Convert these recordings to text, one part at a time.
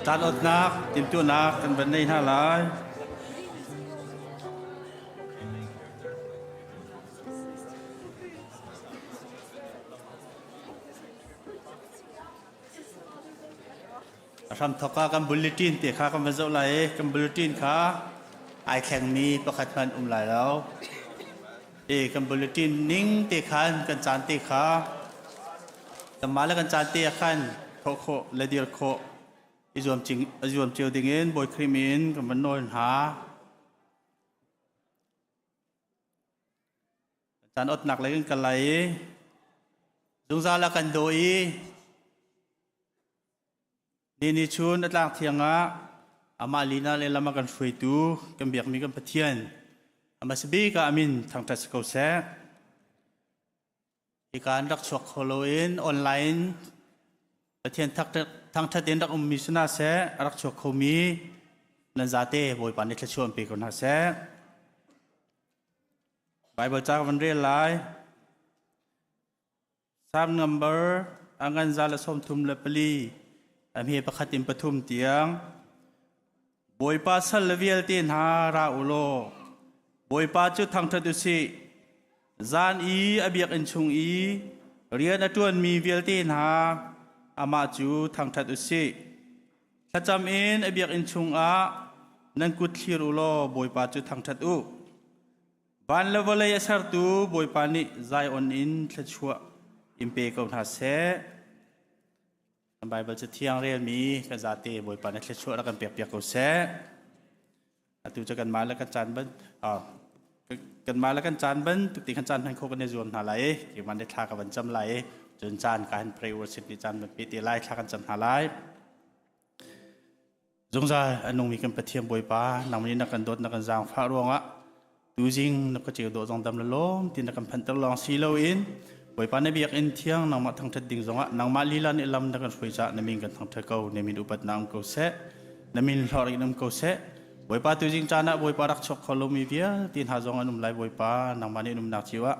Caan awtnak timhtuahnak kan van nei hna lai. A hramthawk ah kan bulletin te kha kan van zoh lai i kan bulletin kha ai thlengmi pakhat hmanh um lai lo. I kan bulletin ning te khan kan caan te kha kanmah le kan caan te ah khan thawh khawh le dir khawh i zuam cing i zuam cio dingin Bawi Khrih min kan van nawl hna. Caan otnak lei kan kal lai i zungzal a kan daw i ni ni chun a tlang thiang ah amah lina le lam a kan hruaitu kan biakmi kan Pathian amah bik ah amin thangṭhat si ko seh. Hika an rak chuak kho loin online Pathian thangṭhat in rak ummi si hna seh, a rak chuak khomi nan zate Bawipa nih thluachuah an pe ko hna seh. Bible ca ka van rel lai. Psalm number angan za le 34 a hme pakhat in pathum tiang. Bawipa sal le vialte hna ra u law Bawipa cu thangṭhat u sih. Zan i a biakinn chung i rian a ṭuanmi vialte hna amah cu thangṭhat u sih. Thlacam in a biakinn chungah nan kut thlir u law Bawipa cu thangṭhat u. Van le vawlei a sertu Bawipa nih Zion in thluachuah in pe ko hna seh. Kan Baibal Cathiang relmi kan zate Bawipa nih thluachuah rak kan pekpiak ko seh. Atu cu kanmah le kan caan ban kanmah le kan caan bantuk ti kan caan hman khawh kan i zuam hna lai i keimah nih thla ka van cam lai i cun caan ka han pray worship nih caan van pe te lai thla kan cam hna lai. Zungzal a nungmi kan Pathian Bawipa nang nih na kan dawt na kan zaangfah ruangah tuzing na ka ceu dawh zong dam le lawm ti na kan phanter lawng si loin Bawipa na biakinn thiang nangmah thangṭhat ding zongah nangmah lila nih lam na kan hruai caah na min kan thangṭhat ko na min upat na um ko seh na min hlorh in um ko seh Bawipa tuzing caan ah Bawipa rak chuak kho lomi vialte hna zong an um lai Bawipa nangmah nih umnak cio ah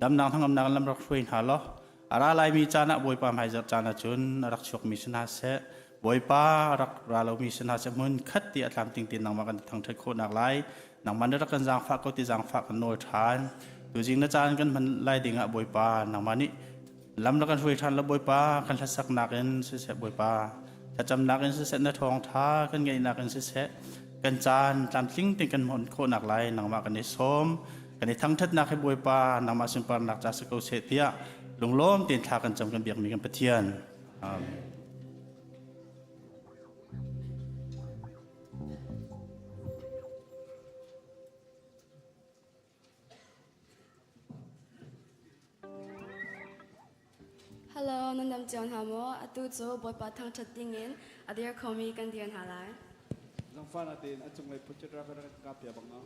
damnak hnangamnak lam rak hruai hna law a ra laimi caan ah Bawipa hmaizarh caan ah cun a rak chuakmi si hna seh Bawipa rak ra lomi si hna seh hmun khat ti a tlamtling tein nangmah kan thangṭhat khawhnak lai nangmah nih rak kan zaangfah ko ti zaangfah kan nawl ṭhan tuzing na caan kan hman lai ding ah Bawipa nangmah nih lam rak kan hruai ṭhan la Bawipa kan hlasaknak in siseh Bawipa thlacamnak in siseh na thawngṭha kan ngeihnak in siseh kan caan tlamtling tein kan hman khawhnak lai nangmah kan i sawm kan i thangṭhatnak hi Bawipa nangmah sunparnak ca si ko seh tiah lunglawm tein thla kan cam kan biakmi kan Pathian. Amen. Hello, nan dam cio hna maw? Atu cu Bawipa thangṭhat dingin a dir khomi kan dir hna lai. Zangfah tein a cunglei photograph rak ka pia bang na.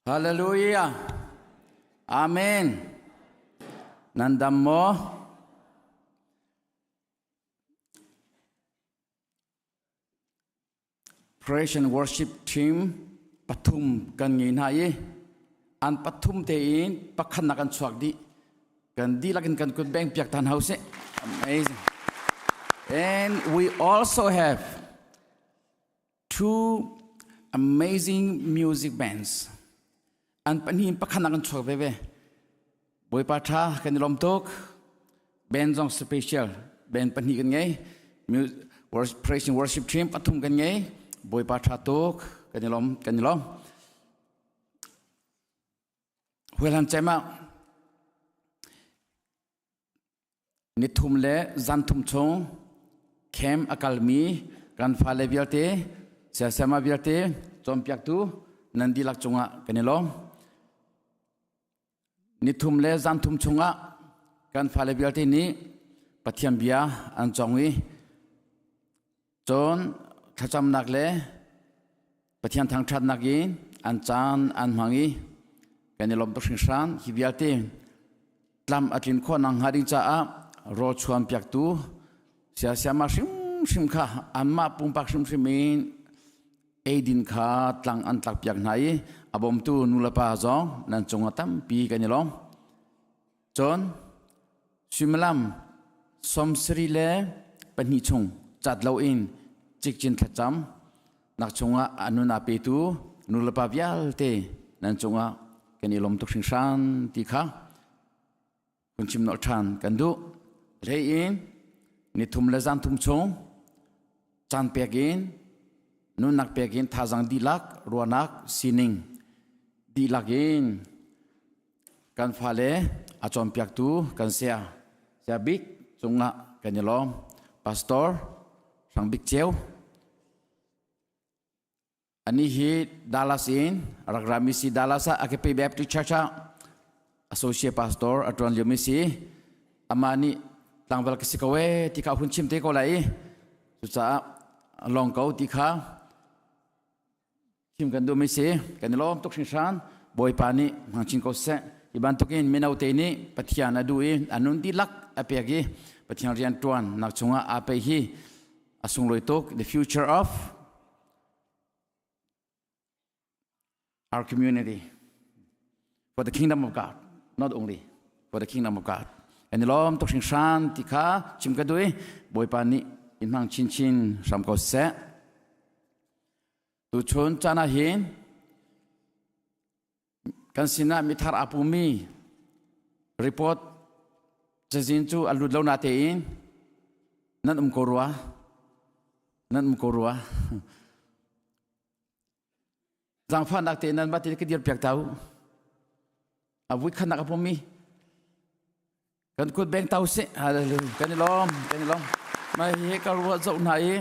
Hallelujah. Amen. Nan dam maw? Praise and worship team pathum kan ngei hna i an pathum tein pakhatnak an chuak dih. Kan dihlak in kan kut beng piak tan hau sih. Amazing. And we also have two amazing music bands. An pahnih in pakhatnak an chuak veve. Bawipa tha kan i lawm tuk. Band zong special band pahnih kan ngei. Praise and worship team pathum kan ngei. Bawipa tha tuk kan i lawm kan i lawm. Huilan cem ah Nithum le zanthum chung camp a kalmi kan fale vialte, siasama vialte, cawnpiaktu nan dihlak cungah kan i lawm. Nithum le zanthum chungah kan fale vialte nih Pathian bia an cawng i cun thlacamnak le Pathian thangṭhatnak in an caan an hmang i kan i lawm tuk hringhran. Hi vialte tlam a tlin khawh nakhnga ding caah rawl chuan piaktu siasiama hrimhrim kha anmah pumpak hrimhrim in eidin kha tlang an tlak piak hna i a bawmtu nulepa zong nan cungah tampi kan i lawm. Cun suimilam 72 chung cat loin cikcin thlacam nak chungah a nun a petu nulepa vialte nan cungah kan i lawm tuk hringhran ti kha hun chim nolh ṭhan kan duh. Hlei in nithum le zanthum chung caan pek in nunnak pek in thazaang dihlak ruahnak sining dihlak in Kan fale a cawnpiaktu kan saya, Saya Bik cungah kan i lawm. Pastor Hrang Bik Ceu. Ani hi Dallas in rak rami si Dallas ah Agape Baptist Church ah associate pastor a tuan liomi si. Amah nih tlangval ka si ko e ti kha hun chim te ko lai i cucaah lawng ko ti kha Thim kan duhmi si kan i lawm tuk hringhran. Bawipa nih hmang chin ko seh. Hi bantukin mino te nih Pathian a duh i a nun dihlak a pek i Pathian rian ṭuan nak chungah aa pe hi a sunglawi tuk. The future of our community for the kingdom of God, not only for the kingdom of God. Kan i lawm tuk hringhran ti kha chim ka duh i Bawipa nih in hmang chinchin hram ko seh. Tuchun caan ah hin kan sinah mithar aa pumi report cazin cu a lut lo na tein nan um ko rua nan um ko rua zaangfahnak tein nan mah te ka dir piak ta u a vui khanak a pumi Kan kut beng tau sih. Hallelujah. Kan i lawm. Kan i lawm. Mai hi ka ruah zoh hna i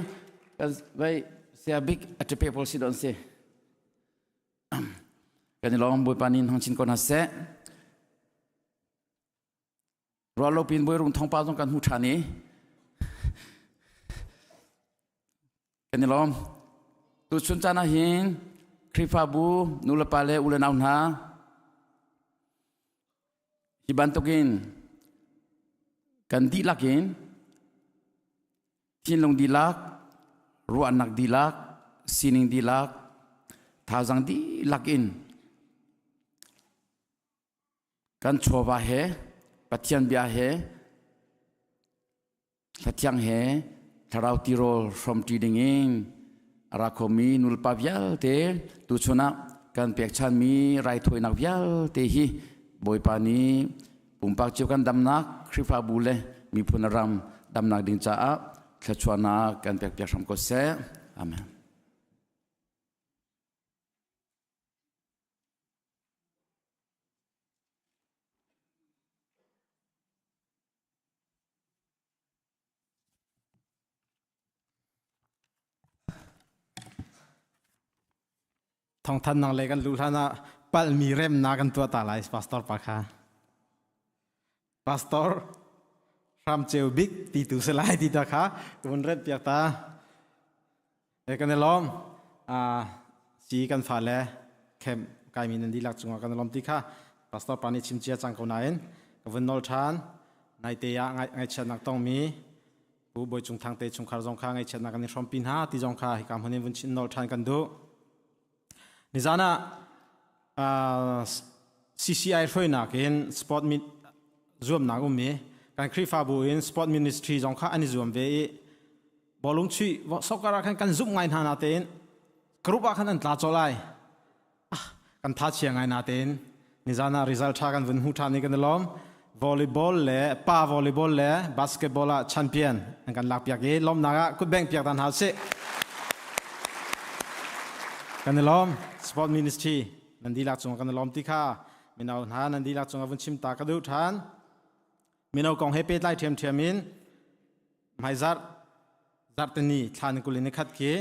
kan vai sia bik a ṭepe pawl si don si. Kan i lawm Bawipa nin hang chin ko hna seh. Ruah lo pin bawi rung thongpa zong kan hmu ṭhan i Kan i lawm. Tuchun caan ah hin Khrihfabu nulepa le u le nau hna hi bantukin kan dihlak in thinlung dihlak, ruahnak dihlak, sining dihlak, thazaang dihlak in kan chawva he Pathian bia he Hlathiang he thlarau tirawl hrawmṭi dingin a ra khomi nulepa vialte tuchun ah kan pekchanmi raithawinak vialte hi Bawipa nih pumpak cio kan damnak Khrihfabu le miphun ram damnak ding caah thluachuahnak kan pekpiak hram ko seh. Amen. Thawngthan nang le kan luh hlan ah palmi remnak kan tuah ta lai pastor pa kha. Pastor hram ceu bik ti tu si lai ti ta kha vun rem piak ta. E kan i lawm. Si kan fa le khem kaimi nan dihlak cungah kan lawm ti kha pastor pa nih chim cia cang ko nain ka vun nawl ṭhan. Naite ah ngaihchiatnak tongmi Pu Bawi Cung Thang te chungkhar zong kha ngaihchiatnak kan i hrawmpi hna ti zong kha hika hmun in vun chin nawl ṭhan kan duh. Nizan ah CCI hruainak in sport zuamnak um i kan Khrihfabu in sport ministry zong kha an i zuam ve i bawlung chuih soccer ah khan kan zumh ngai hna natein group ah khan an tla colh ai. Kan tha chia ngai natein nizan ah result ṭha kan vun hmu ṭhan i kan i lawm. Volleyball le pa volleyball le basketball ah champion an kan lakpiak i lawmnak ah kutbeng piak dan hau sih. Kan i lawm. Sport ministry nan dihlak cungah kan i lawm ti kha mino hna nan dihlak cungah vun chim ta ka duh ṭhan. Mino kong he pehtlai ṭhiamṭhiam in hmaizarh zarhteni thla ni 21 khi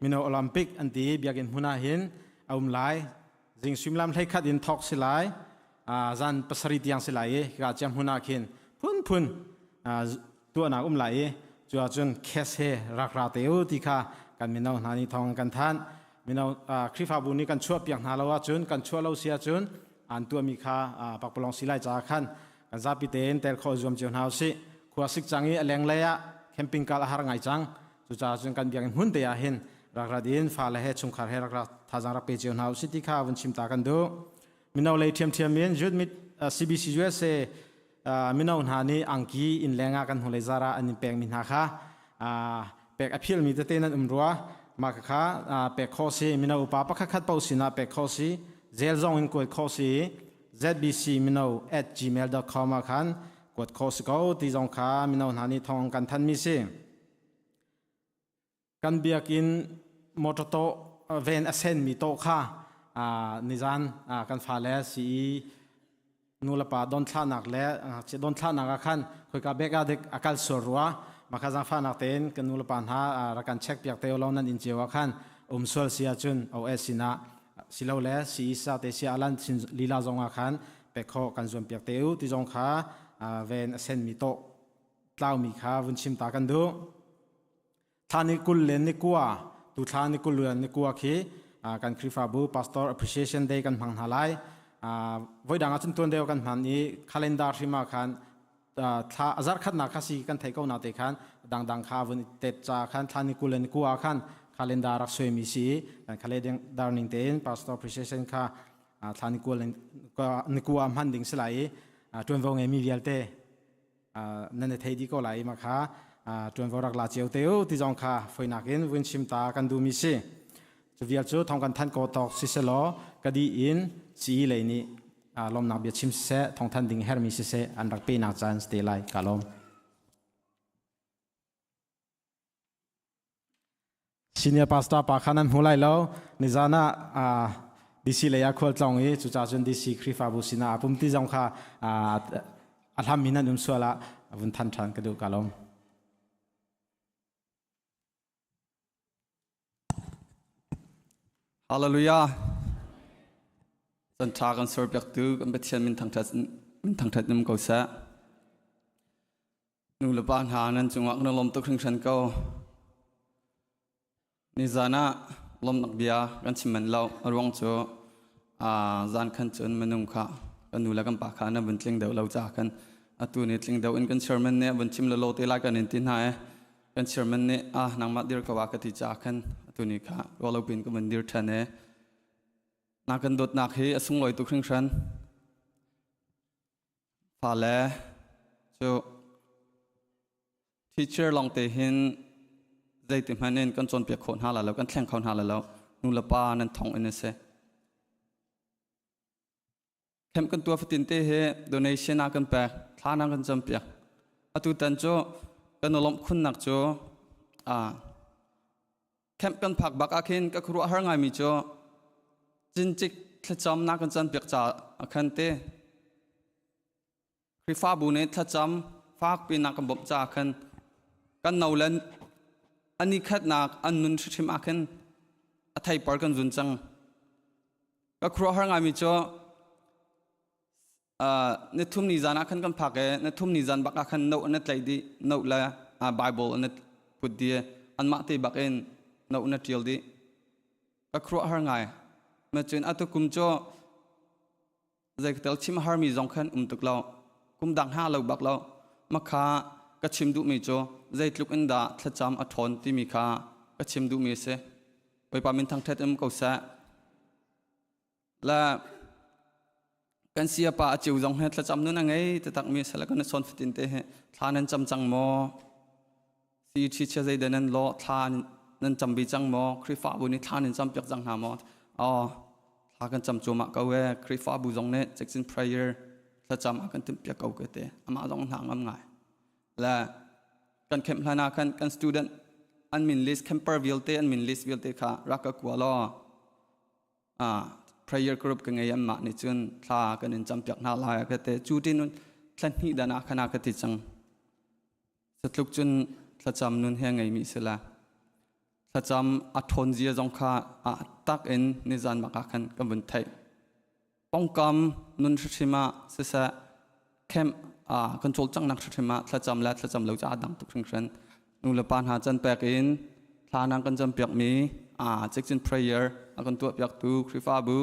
mino Olympic an ti biakinn hmun ah hin a um lai. Zing suimilam 11 in thawk si lai. Zan 7 tiang si lai i hika ciam hmun ah khin phunphun tuahnak um lai i cu ahcun khes he rak ra te u ti kha kan mino hna nih thawng kan thanh. Mino Khrihfabu nih kan chuah piak hna lo ahcun kan chuah lo si ahcun an tuahmi kha pakpalawng si lai caah khan kan zapi tein tel khawh zuam cio hna usih. Khua sik cang i a lenglei ah camping kal a har ngai cang. Cucaah cun kan biakinn hmun te ah hin rak rat in fale he chungkhar he rak rak thazaang rak pe cio hna usih ti kha vun chim ta kan duh. Mino lei ṭhiamṭhiam in Youth Meet CBC USA mino hna nih angki inn leng ah kan hnulei zar ah an in pekmi hna kha pek a philmi tete nan um rua. Mah kha pek khawh si. Mino upa pakhat khat paoh sinah pek khawh si. Zel zong in kuat khawh si. zbcmino@gmail.com ah khan kuat khawh si ko ti zong kha mino hna nih thawng kan thanmi si. Kan biakinn motor tawh ven a senmi tawh kha nizan kan fale CE nulepa donthlahnak le donthlahnak ah khan khoika bek ah dik a kal sual rua makha zangfahnak tein kan nulepa hna rak kan check piak te lo nan in cio ah khan um sual si ahcun OS sinah silole CE sa te sia alan chin lila zong ah khan pek kho kan zuam piak te u ti zong kha ven a senmi tawh tlaumi kha vun chim ta kan duh. Thla ni 29 tu thla ni 29 khi kan Khrihfabu Pastor Appreciation Day kan hmang hna lai. Voi dang ah cun tuan deuh kan hman i calendar hrim ah khan thla zarh khatnak kha si kan theih ko na te khan dangdang kha vun tet ca khan thla ni 29 khan calendar rak suaimi si kan calendar ning tein Pastor Appreciation kha thla ni 29 hman ding si lai i ṭuanvo ngeimi vialte nan i thei dih ko lai ma kha ṭuanvo rak la cio te u ti zong kha foinak in vun chim ta kan duhmi si. Cu vial cu thong kan thanh ko tawk siselaw ka di in CE lei nih lawmnak bia chim siseh thawngthan ding hermi siseh an rak pe nak caan te lai ka lawm. Senior pastor pa kha nan hmu lai lo. Nizan ah DC lei ah khualtlawng i cucaah cun DC Khrihfabu sinah a pumti zong kha a hlam in an um sual ah vun than ṭhan ka duh ka lawm. Hallelujah. Can ṭha kan serpiaktu kan Pathian min thangṭhat min thangṭhat num ko seh. Nu le pa hna nan cungah kan lawm tuk hringhran ko. Nizan ah lawmnak bia kan chim manh lo. A ruang cu zan khan cun minung kha kan nu le kan pa kha nan vun tling deuh lo caah khan atu ni tling deuh in kan chairman nih vun chim lelo te lai kan in ti hna i kan chairman nih ah nangmah dir ko ah ka ti caah khan atu ni kha rualo pin ka vun dir ṭhan i na kan dawtnak hi a sunglawi tuk hringhran. Fale cu teacher lawngte hin zeiti hmanh in kan cawnpiak khawh hna lai lo, kan thleng kho hna lai lo. Nu le pa nan thong in a si. Camp kan tuah fatin te hi donation a kan pek, thla na kan campiak. Atu tan cu kan lawmh khunnak cu camp kan phak bak ah khin ka khuaruah har ngaimi cu cincik thlacam na kan canpiak ca a khan te Khrihfabu nih thlacam fakpi na kan bawmh ca khan kan no le ani khatnak an nun hrimhrim ah khin a theipar kan zun cang. Ka khuaruahhar ngaimi cu ni thum ni zan ah khan kan phak i ni thum ni zan bak ah khan no an tlaih dih, no le Bible an put dih, anmah te bak in no na ṭial dih. Ka khuaruahhar ngai. Ma cun atu kum cu Zeitel chim harmi zong khan um tuk lo. Kum dang hna lo bak lo. Makha ka chim duhmi cu zeitluk in dah thlacam a ṭhawn timi kha ka chim duhmi a si. Bawipa min thangṭhat um ko seh. La kan siapa a ceu zong he thlacam nun a ngei taktak mi sala kan sawn fatin te he thla nan cam cang maw? Si thi chia zei nan law thla nan cam bi cang maw? Khrihfabu nih thla nan cam piak cang hna maw? Oh, thla kan cam cuahmah ko e. Khrihfabu zong nih Jackson prayer thlacam a kan timh piak ko ke te. Amah zong hna ngam ngai. Le kan camp hlan ah khan kan student an min list camper vialte an min list vialte kha rak ka kua law prayer group ka ngei anmah nih cun thla kan in campiak hna lai ka te cu tin thla hnih dan ah khana ka ti cang satluk cun thlacam nun he ngeimi si la thlacam a ṭhawn zia zong kha a tak in nizan bak ah khan kan vun theih pongkam nun hrim ah siseh camp kan cawlcanghnak hrim ah thlacam le thlacam lo ca dang tuk hringhran nu le pa hna can pek in thla nang kan campiak mi Jackson prayer a kan tuah piaktu Khrihfabu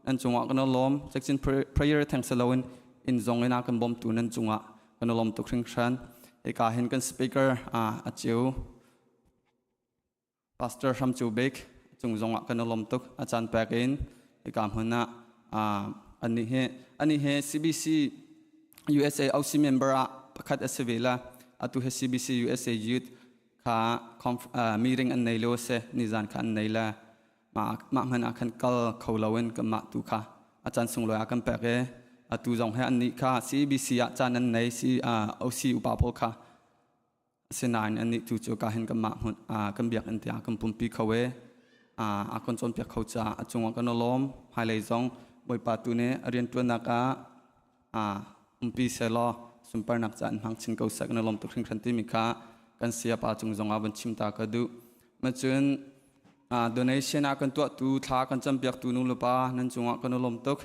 nan cungah kan lawm. Jackson prayer theng si loin in zong in a kan bawmtu nan cungah kan lawm tuk hringhran. Hika hin kan speaker a ceu Pastor Hram Cu Bik cung zongah kan i lawm tuk. A caan pek in hika hmun ah anih hi CBC USA OC member ah pakhat a si ve la. Atu hi CBC USA Youth kha meeting an nei lo si nizan kha an nei la. Mah hman ah khan kal kho loin kanmah tu kha a caan sunglawi ah kan pek i atu zong hi annih kha CBC ah caan an nei OC upa pawl kha. Asinain anih tu cu ka hin kanmah hmun kan biakinn tiang kan pumpi kho i a kan cawnpiak kho caah a cungah kan i lawm. Hmailei zong Bawipa tu nih a rianṭuannak ah umpi sehlaw sunparnak caah in hmang chin ko seh. Kan i lawm tuk hringhran timi kha kan sayapa cung zongah van chim ta ka duh. Macun donation ah kan tuahtu, thla kan campiaktu nu le pa nan cungah kan i lawm tuk.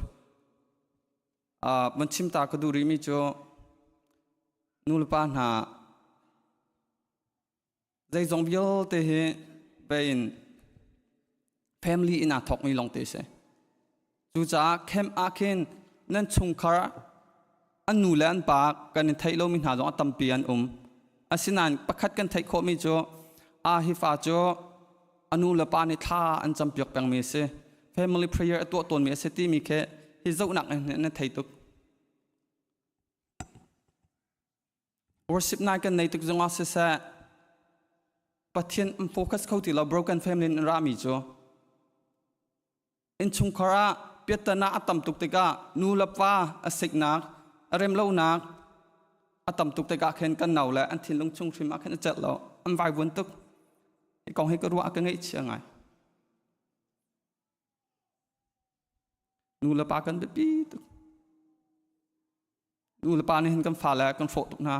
Van chim ta ka duh rihmi cu nulepa hna zeizong vialte hi vein family in aa thawkmi lawngte si. Cucaah camp ah khin nan chungkhar an nu le an pa kan in theih lomi hna zong a tampi an um. Asinain pakhat kan theih khawhmi cu a hi fa cu a nu le pa nih thla an campiak pengmi a si. Family prayer a tuah tawnmi a si timi khi hi zohnak in na thei tuk. Worship night kan nei tuk zongah siseh Pathian an focus kho ti lo broken family in rami cu innchungkhar ah piattana a tam tuk tikah nu le pa a siknak a rem lonak a tam tuk tikah khin kan nau le an thinlung chung hrim ah khin a celh lo an vaivuan tuk. Hi kong hi ka ruah ka ngaihchia ngai. Nu le pa kan biapi tuk. Nu le pa nih hin kan fale kan hrawh tuk hna.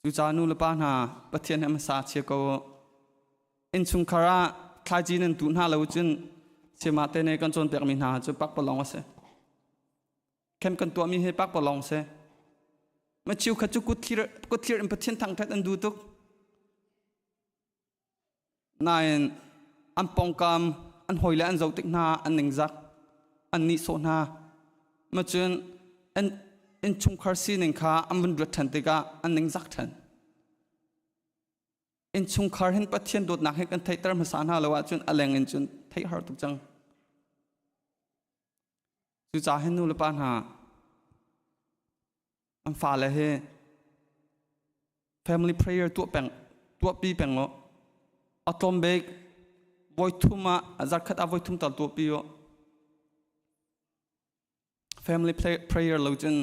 Cucaah nu le pa hna Pathian he hmasa chia ko. Innchungkhar ah thlaici nan tuh hna lo cun sema te ne kan cawnpiakmi hna cu pakpalawng a si. Khem kan tuahmi hi pakpalawng si. Machiu khat cu kut thlir in Pathian thangṭhat an duh tuk. Nain an pawngkam an hawile an zoh tik hna an ningzak an nihsawh hna. Macun an innchungkhar sining kha an vun ruat ṭhan tikah an ningzak ṭhan. Innchungkhar hin Pathian dawtnak hi kan theihter hmasa hna lo ahcun a leng in cun theih har tuk cang. Cucaah hin nu le pa hna an fale hi family prayer tuah peng tuahpi peng u. A tlawm bik voi thum ah zarkhat ah voi thum tal tuahpi u. Family prayer lo cun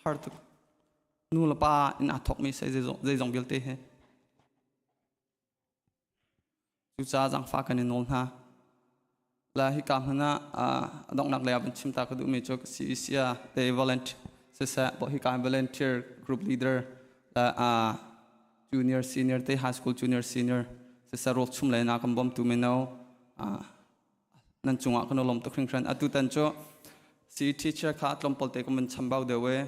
har tuk. Nu le pa in aa thawkmi sai zeizong vialte hi. Cucaah zaangfah kan i nawl hna. La hika hmanh ah a donghnak lei ah van chim ta ka duhmi cu CEC ah te volunteer siseh hika volunteer group leader la junior senior te high school junior senior siseh rawl chum le na kan bawmtu mino nan cungah kan lawm tuk hringhran. Atu tan cu CE teacher kha tlawmpal te kan van chambau deuh i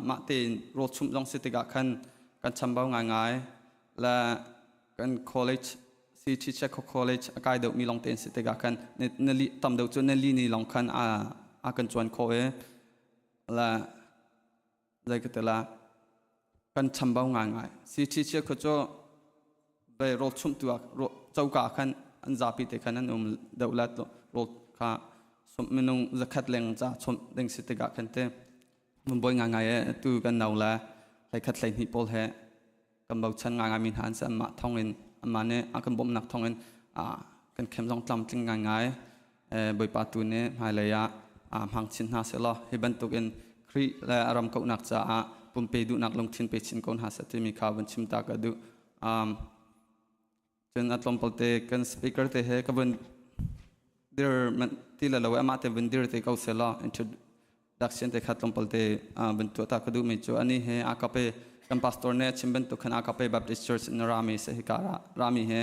mah tein rawl chumh zong si tikah khan kan chambau ngaingai. Le kan college CT Check College a kai deuh mi long te si tikah khan na li tam deuh cu na li ni long khan a a kan chuan kho e la zei ka tela kan chambau ngai ngai CT Check kho cu ve rol chum tu choka khan an zapi te khan an um deuh la rol kha minung zakhat leng cha chom ding si tikah khan te mun boi ngai ngai e tu kan nau la hlei khat hlei hnih pawl he kan bochan ngai mi hna an si anmah thawngin anmah nih a kan bawmhnak thawngin kan khem zong tlamtling ngaingai Bawipa tu nih hmailei ah hmang chin hna sehlaw hi bantukin Khrih le a ram kauhnak caah pumpe duhnak lungthin pe chin ko hna seh timi kha vun chim ta ka duh. Cun a tlawmpal te kan speaker te he ka vun dir ti le lo amah te vun dir te ko sehlaw introduction te kha tlawmpal te vun tuah ta ka duhmi cu ani he akape kan pastor nih a chim bantuk khan Agape Baptist Church in rami se hika rami he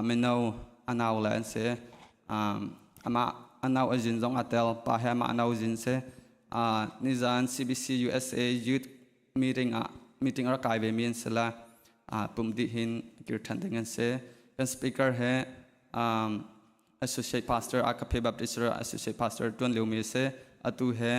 mino anau le an si amah anau azin zong a tel pa he amah anau zin si nizan CBC USA Youth meeting ah meeting a rak kai ve mi an si la pum dih hin kir ṭhan ding an si kan speaker he associate pastor Agape Baptist associate pastor tuan lio mi a si atu he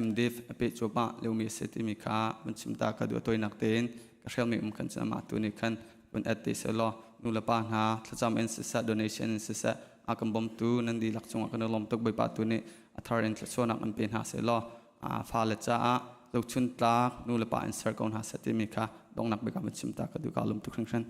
MDiv a pe cuahmah lio mi a si timi kha van chim ta ka duh toinak tein ka hrel mi um khan cun amah tu nih khan vun add te seh law nu le pa hna thlacam in siseh donation in siseh a kan bawmtu nan dihlak cungah kan i lawm tuk Bawipa tu nih a thar in thluachuahnak an pe hna seh law fale caah zohchun tlak nu le pa in ser ko hna seh timi kha donghnak bik ah van chim ta ka duh ka lum tuk hringhran.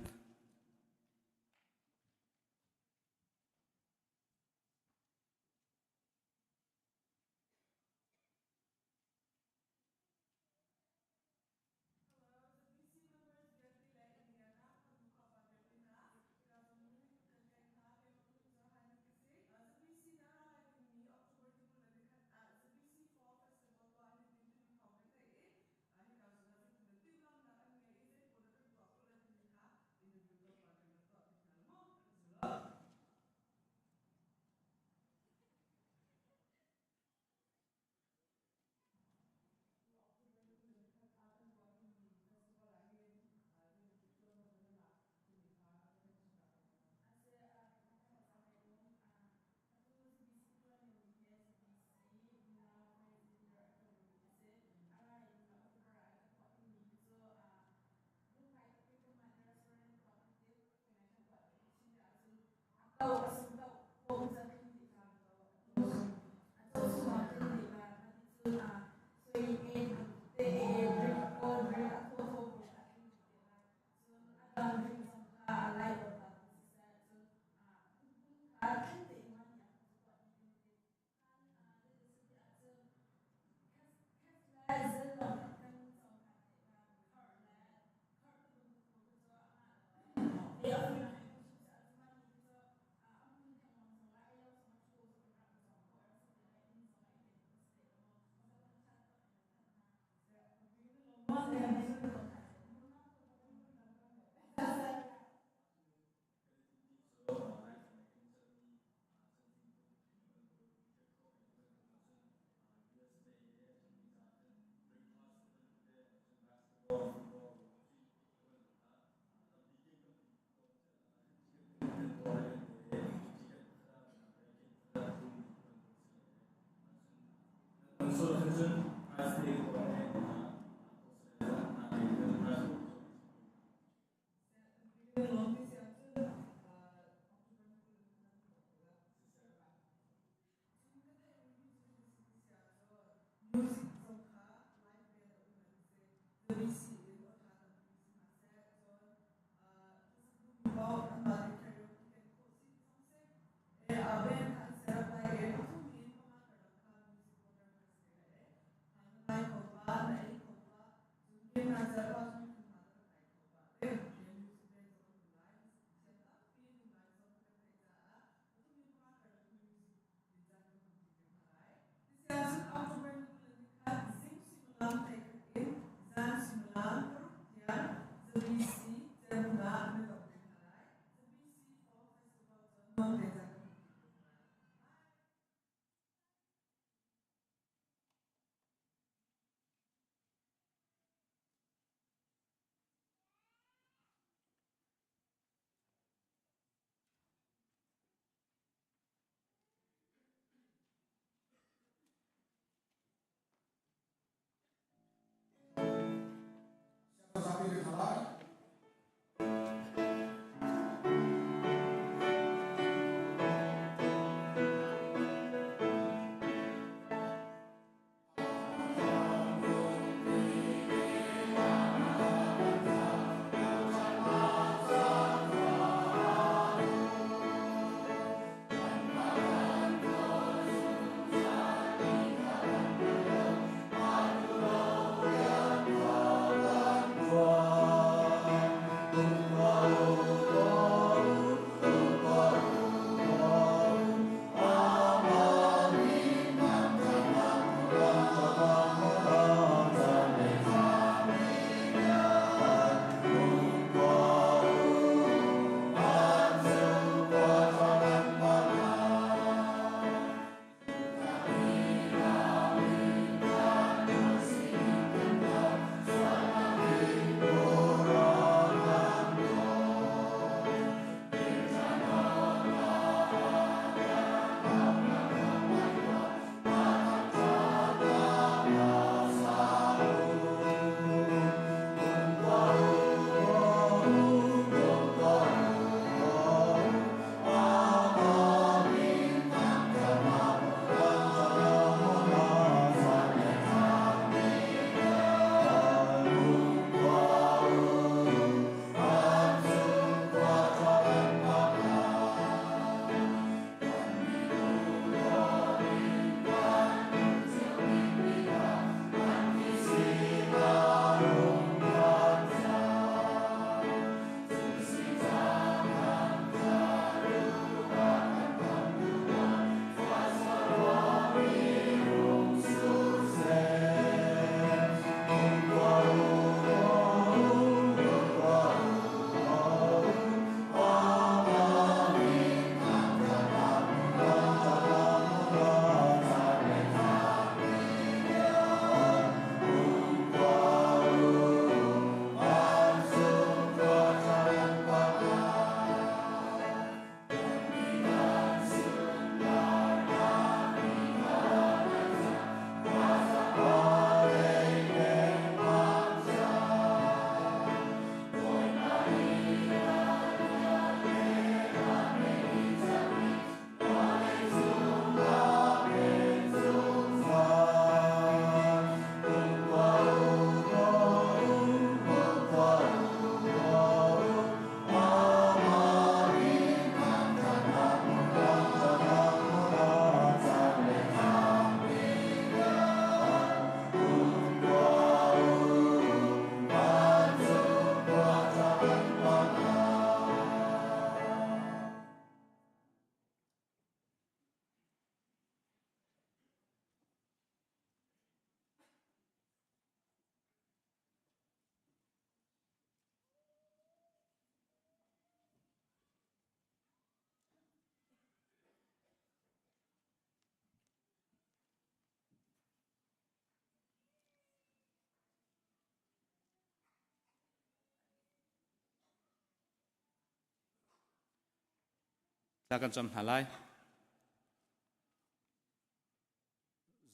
Thla kan cam hna lai.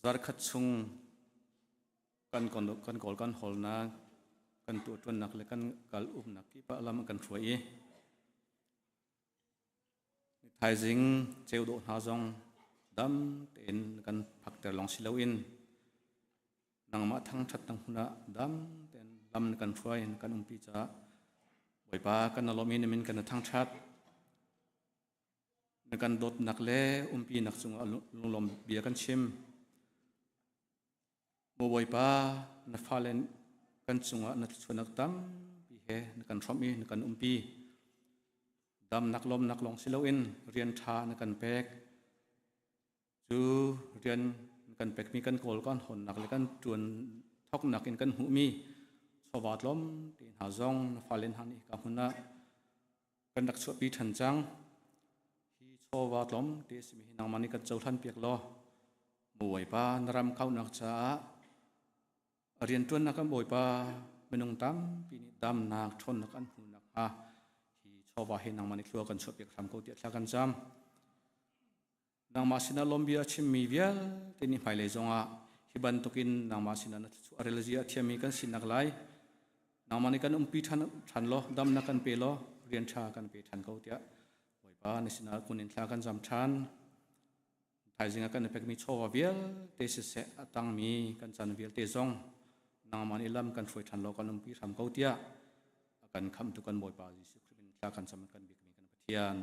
Zarkhat chung kan kan kawl kan hawlnak kan tuahṭuannak le kan kal umnak kip ah lam kan hruai i thaizing ceu dawh hna zong dam tein kan phakter lawng si loin nangmah thangṭhat nang hmun ah dam tein lam na kan hruai na kan umpi caah Bawipa kan na lawm i na min kan na thangṭhat. Na kan dawtnak le umpinak cungah lunglawm bia kan chim. Maw Bawipa, na fale kan cungah na thluachuahnak tampi he na kan hrawmh i na kan umpi. Damnak lawmnak lawng si loin rian ṭha na kan pek. Cu rian kan pekmi kan kawl kan hawnnak le kan ṭuan thoknak in kan hmuhmi chawva tlawm te hna zong na fale hna nih ka hmun ah kan rak chuahpi ṭhan cang. Hi chawva tlawm te a simi hi nangmah nih kan cohlan piak law Bawipa na ram kauhnak caah rianṭuannak kan Bawipa minung tampi nih damnak ṭhawnnak an hmuh nakhnga hi chawva hi nangmah nih thlua kan chuahpiak hram ko tiah thla kan cam. Nangmah sinah lawmbia a chimmi vialte nih hmailei zongah hi bantukin nangmah sinah na thluachuah a relzia a thiammi kan sinak lai. Nangmah nih kan umpi ṭhan, ṭhan law, damnak kan pe law, rian ṭha kan pe ṭhan ko tiah Bawipa na sinah kun in thla kan zam ṭhan. Thaizing ah kan i pekmi chawva vialte siseh a tangmi kan caan vialte zong nangmah nih lam kan hruai ṭhan law kan umpi hram ko tiah a kan khamhtu kan Bawipa Jesuh Khrih min thla kan cam kan bikmi kan Pathian.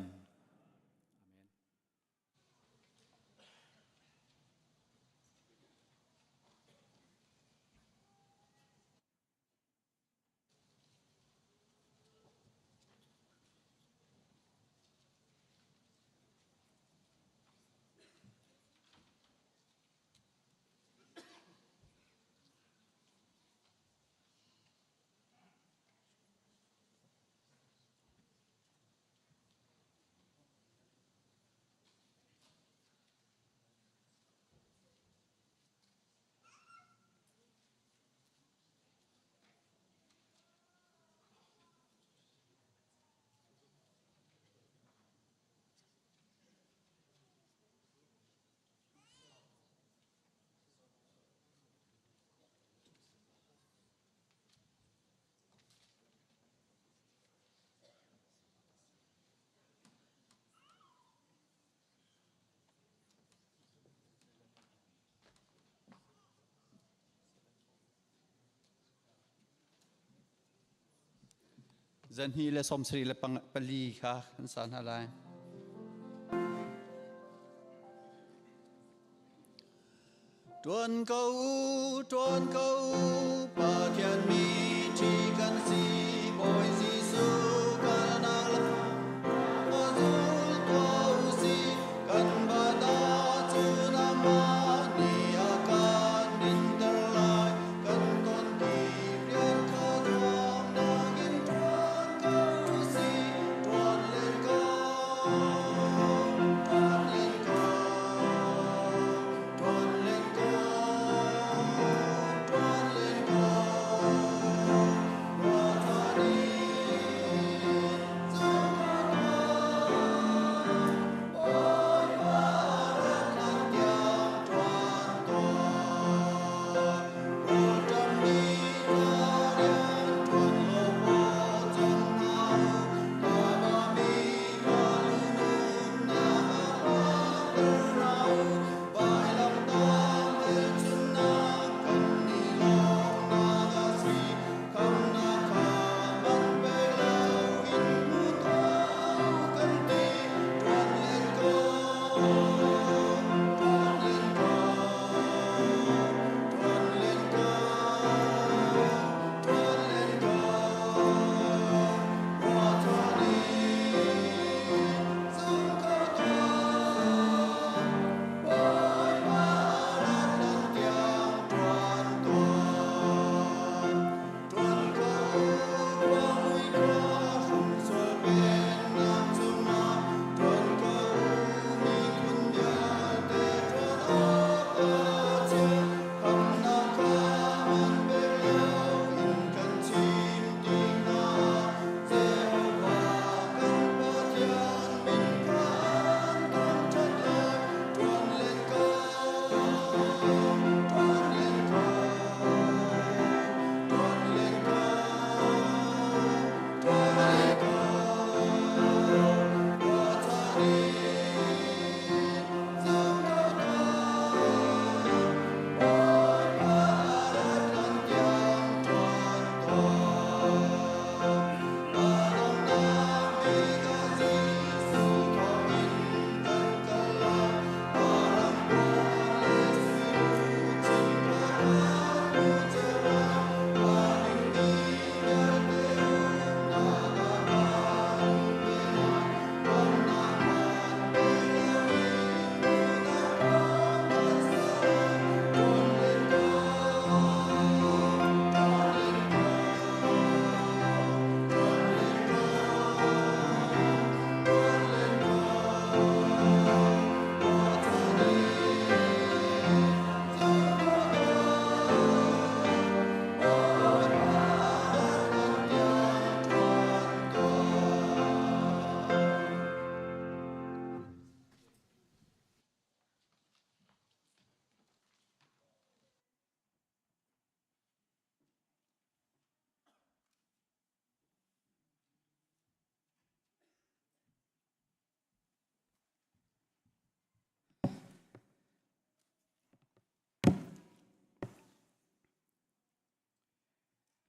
Zanhnih le sawmsarih le pali kha kan sa hna lai. Tuan ko u, tuan ko u, Pathian mi ṭhi kan si, Bawi Jesuh kalnak lam zul tuah u si, kan bata cu nangmah nih a kan dinter lai, kan ton ti rian kha nuamnak in ṭuan ko u si, ṭuan len ko, ṭuan len ko. Tuan len ko, tuan len ko.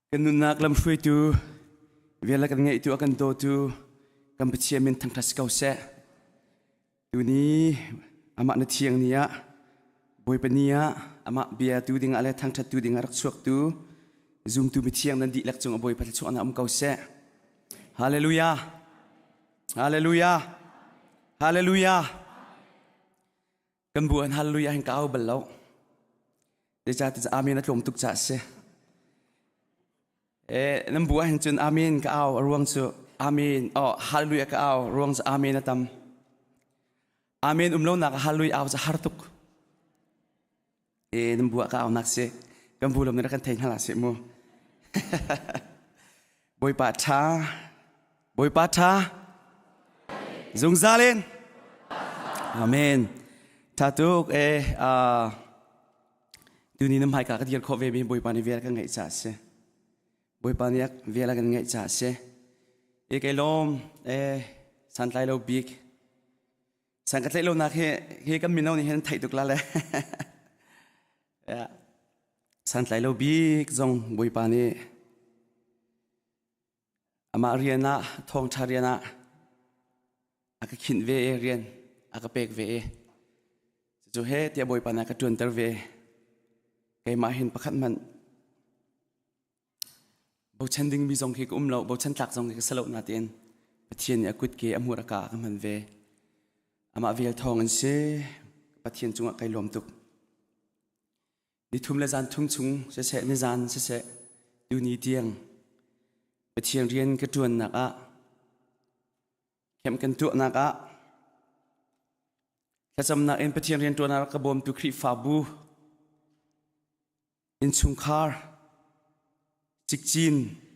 Kan nunnak lamhruaitu, vel a kan ngeihtu, a kan dawtu, kan Pathian min thangṭhat si ko seh. Tuni amah na thiang ni ah Bawipa ni ah amah bia tu dingah le thangṭhat tu dingah rak chuaktu zumtu mithiang nan dihlak cung a Bawipa thluachuahnak um ko seh. Hallelujah. Hallelujah. Hallelujah. Kan bu an hallelujah hin ka au bal lo. Zeicahtiah amen a tlawm tuk caah a si. Eh, nan bu ahhin cun amen ka au a ruang cu amen oh hallelujah ka au ruang cu amen a tam. Amen um lonak ah hallelujah au cu har tuk. Eh, nan bu ah ka au nak si. Kan bu lam nih kan thei hna la si mu. Bawipa ṭha. Bawipa ṭha. Zungzal in. Amen. Ṭha tuk eh uh, tuni na hmaika ka dir khawh ve mi Bawipa nih vel kan ngeih caah si. Bawipa nih vel a kan ngeih caah si. E kei lawm eh santlai lo bik san ka tlaih lo nak hi hi kan mino nih hin theih tuk la le. Yeah. Santlai lo bik zong Bawipa nih amah rian ah thawngṭha rian ah a ka khinh ve i rian a ka pek ve i cucu he tiah Bawipa nih a ka ṭuanter ve. Keimah hin pakhat hmanh bochan dingmi zong khi ka um lo, bochan tlak zong khi ka si lo natein Pathian nih a kutke a hmur a ka a ka hman ve. Amah vel thawng in si Pathian cungah kai lawm tuk. Nithum le zan thum chung siseh nizan siseh tuni tiang Pathian rian ka ṭuannak ah khem kan tuahnak ah thlacamnak in Pathian rian ṭuannak ka bawmtu Khrihfabu innchungkhar cikcin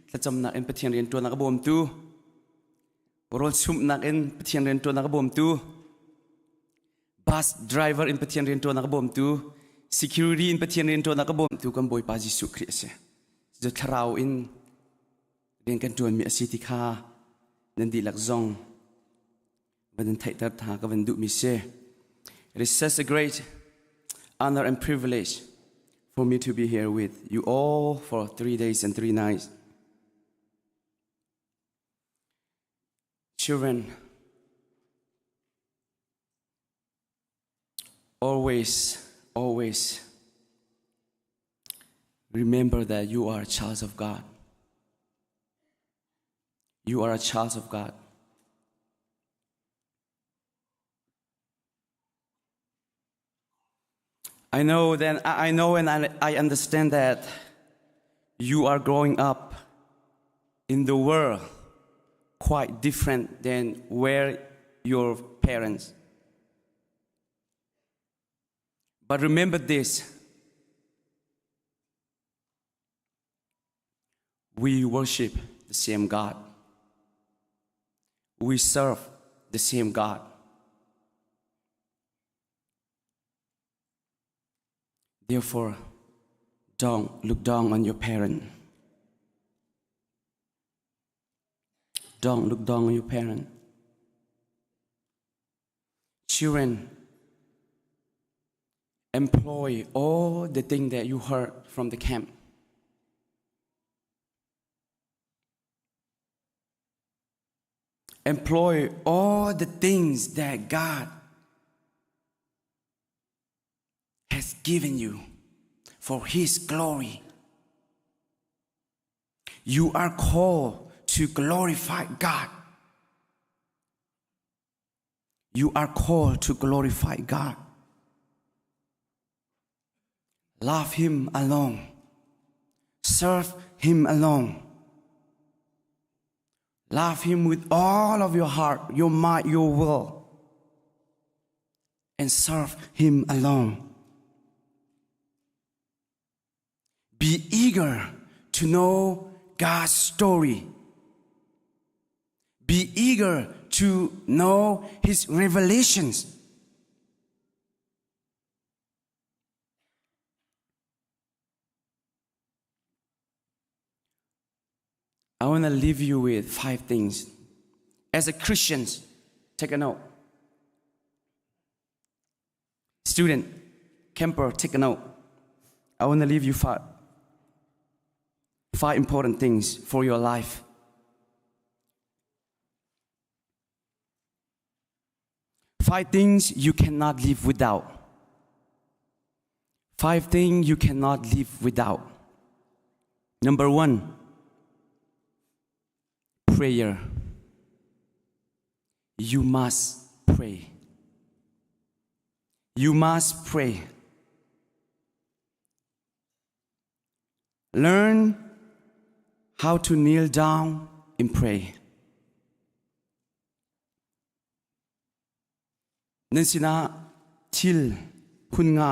thlacamnak in Pathian rian ṭuannak a bawmtu rawl chumhnak in Pathian rian ṭuannak a bawmtu bus driver in Pathian rian ṭuannak a bawmtu security in Pathian rian ṭuannak a bawmtu kan Bawipa Jesuh Khrih a si. Cu thlarau in rian kan ṭuanmi a si ti kha nan dihlak zong van in theihter tha ka van duhmi si. It is such a great honor and privilege for me to be here with you all for 3 days and 3 nights. Children, always, always remember that you are a child of God. You are a child of God. I know then I know and I understand that you are growing up in the world quite different than where your parents. But remember this we worship the same God. We serve the same God. Therefore, don't look down on your parent. Don't look down on your parent. Children, employ all the things that you heard from the camp. Employ all the things that God has given you for His glory. You are called to glorify God. You are called to glorify God. Love Him alone. Serve Him alone. Love Him with all of your heart, your mind, your will, and serve Him alone. Be eager to know God's story. Be eager to know His revelations. I want to leave you with 5 things. As a Christian, take a note. Student, camper, take a note. I want to leave you 5. Five important things for your life. Five things you cannot live without. Five things you cannot live without. Number one, prayer. You must pray. You must pray. Learn how to kneel down and pray. Nan sinah thil phun nga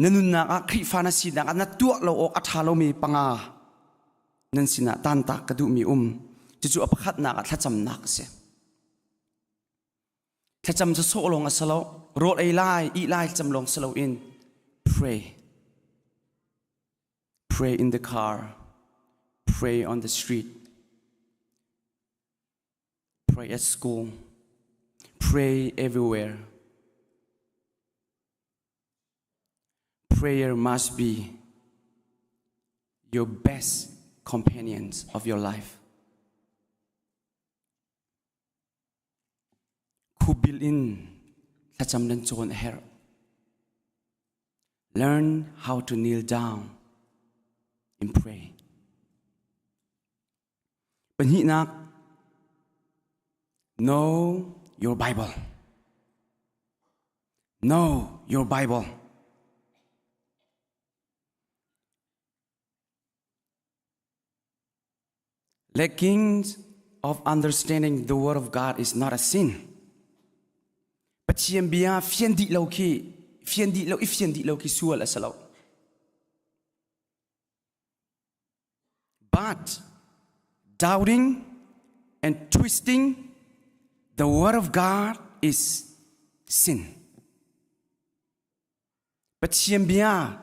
na nunnak ah Khrihfa na sinak ah na tuah lo awk a ṭha lomi panga nan sinah tantak ka duhmi um. Cucu a pakhatnak ah thlacamnak a si. Thlacam cu sawh lawng a si lo. Rawl ei lai, ih lai thlacam lawng si loin pray. Pray in the car. Pray on the street. Pray at school. Pray everywhere. Prayer must be your best companions of your life. Khubil in thlacam nan cawn a herh. Learn how to kneel down and pray. Pahnihnak, know your Bible. Know your Bible. Lacking of understanding the word of God is not a sin. Pathian bia fian dih lo khi fian dih lo i fian dih lo khi sual a si lo. But doubting and twisting the word of God is sin. Pathian bia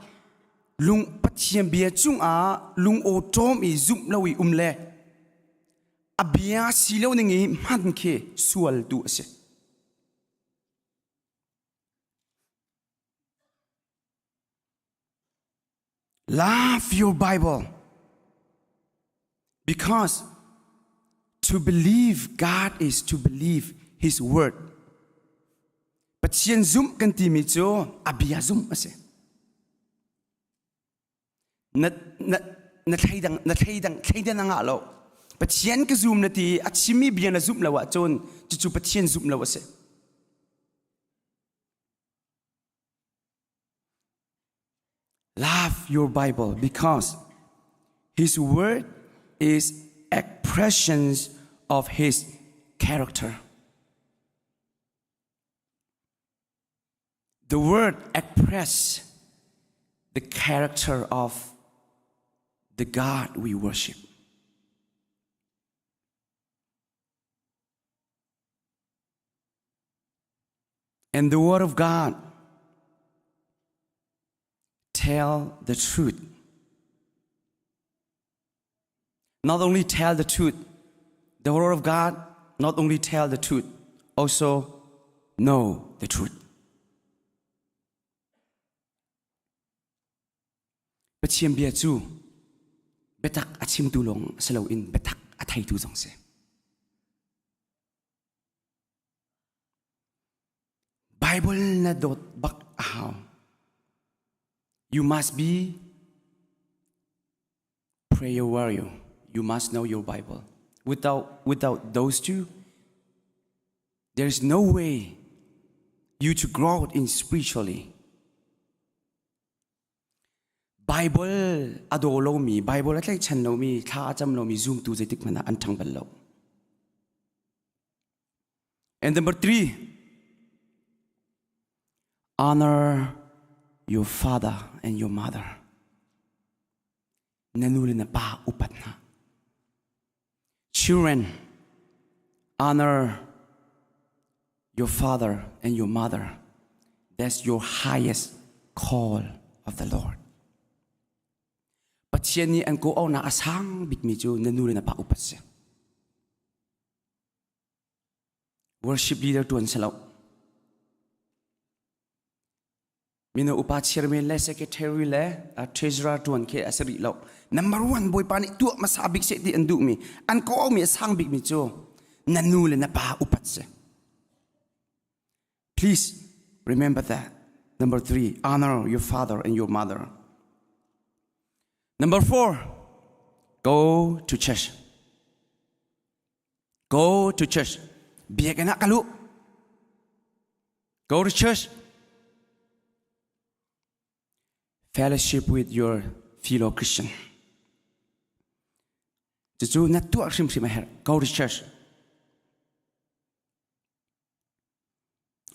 lung Pathian bia cungah lung aw ṭawm i zumh lo i um le a bia si lo ning i hman khi sual tu a si. Love your Bible because to believe God is to believe His word. Pathian zumh kan timi cu a bia zumh a si. Na na na thleidang na thleidang thleidan a ngah lo. Pathian ka zum na ti a chimmi bia na zumh lo ahcun cucu Pathian zumh lo a si. Love your Bible because His word is expressions of His character. The word express the character of the God we worship. And the Word of God tell the truth. Not only tell the truth, the Word of God not only tell the truth, also know the truth. Pathian bia cu biatak a chimtu lawng si loin biatak a theitu zong si. Bible na dawt bak a hau. You must be prayer warrior. You must know your Bible. Without those two, there is no way you to grow in spiritually. Bible a daw lomi, Bible a tlaihchan lomi, thla a cam lomi zumtu zeitik hmanh ah an ṭhang bal lo. And number three, honor your father and your mother. Na nu le na pa upat hna. Children, honor your father and your mother. That's your highest call of the Lord. Pathian nih an ko aunak a sang bikmi cu na nu le na pa upat si. Worship leader tuan si lo. Mino upa chairman le secretary le treasurer tuan khi a si rih lo. Number one Bawipa nih tuah hmasa bik seh ti an duhmi, an kawhmi a sang bikmi cu na nu le na pa upat si. Please remember that. Number three, honor your father and your mother. Number four, go to church. Go to church. Biakinn ah kal u. Go to church. Fellowship with your fellow Christian. Cucu na tuah hrimhrim a herh. Go to church.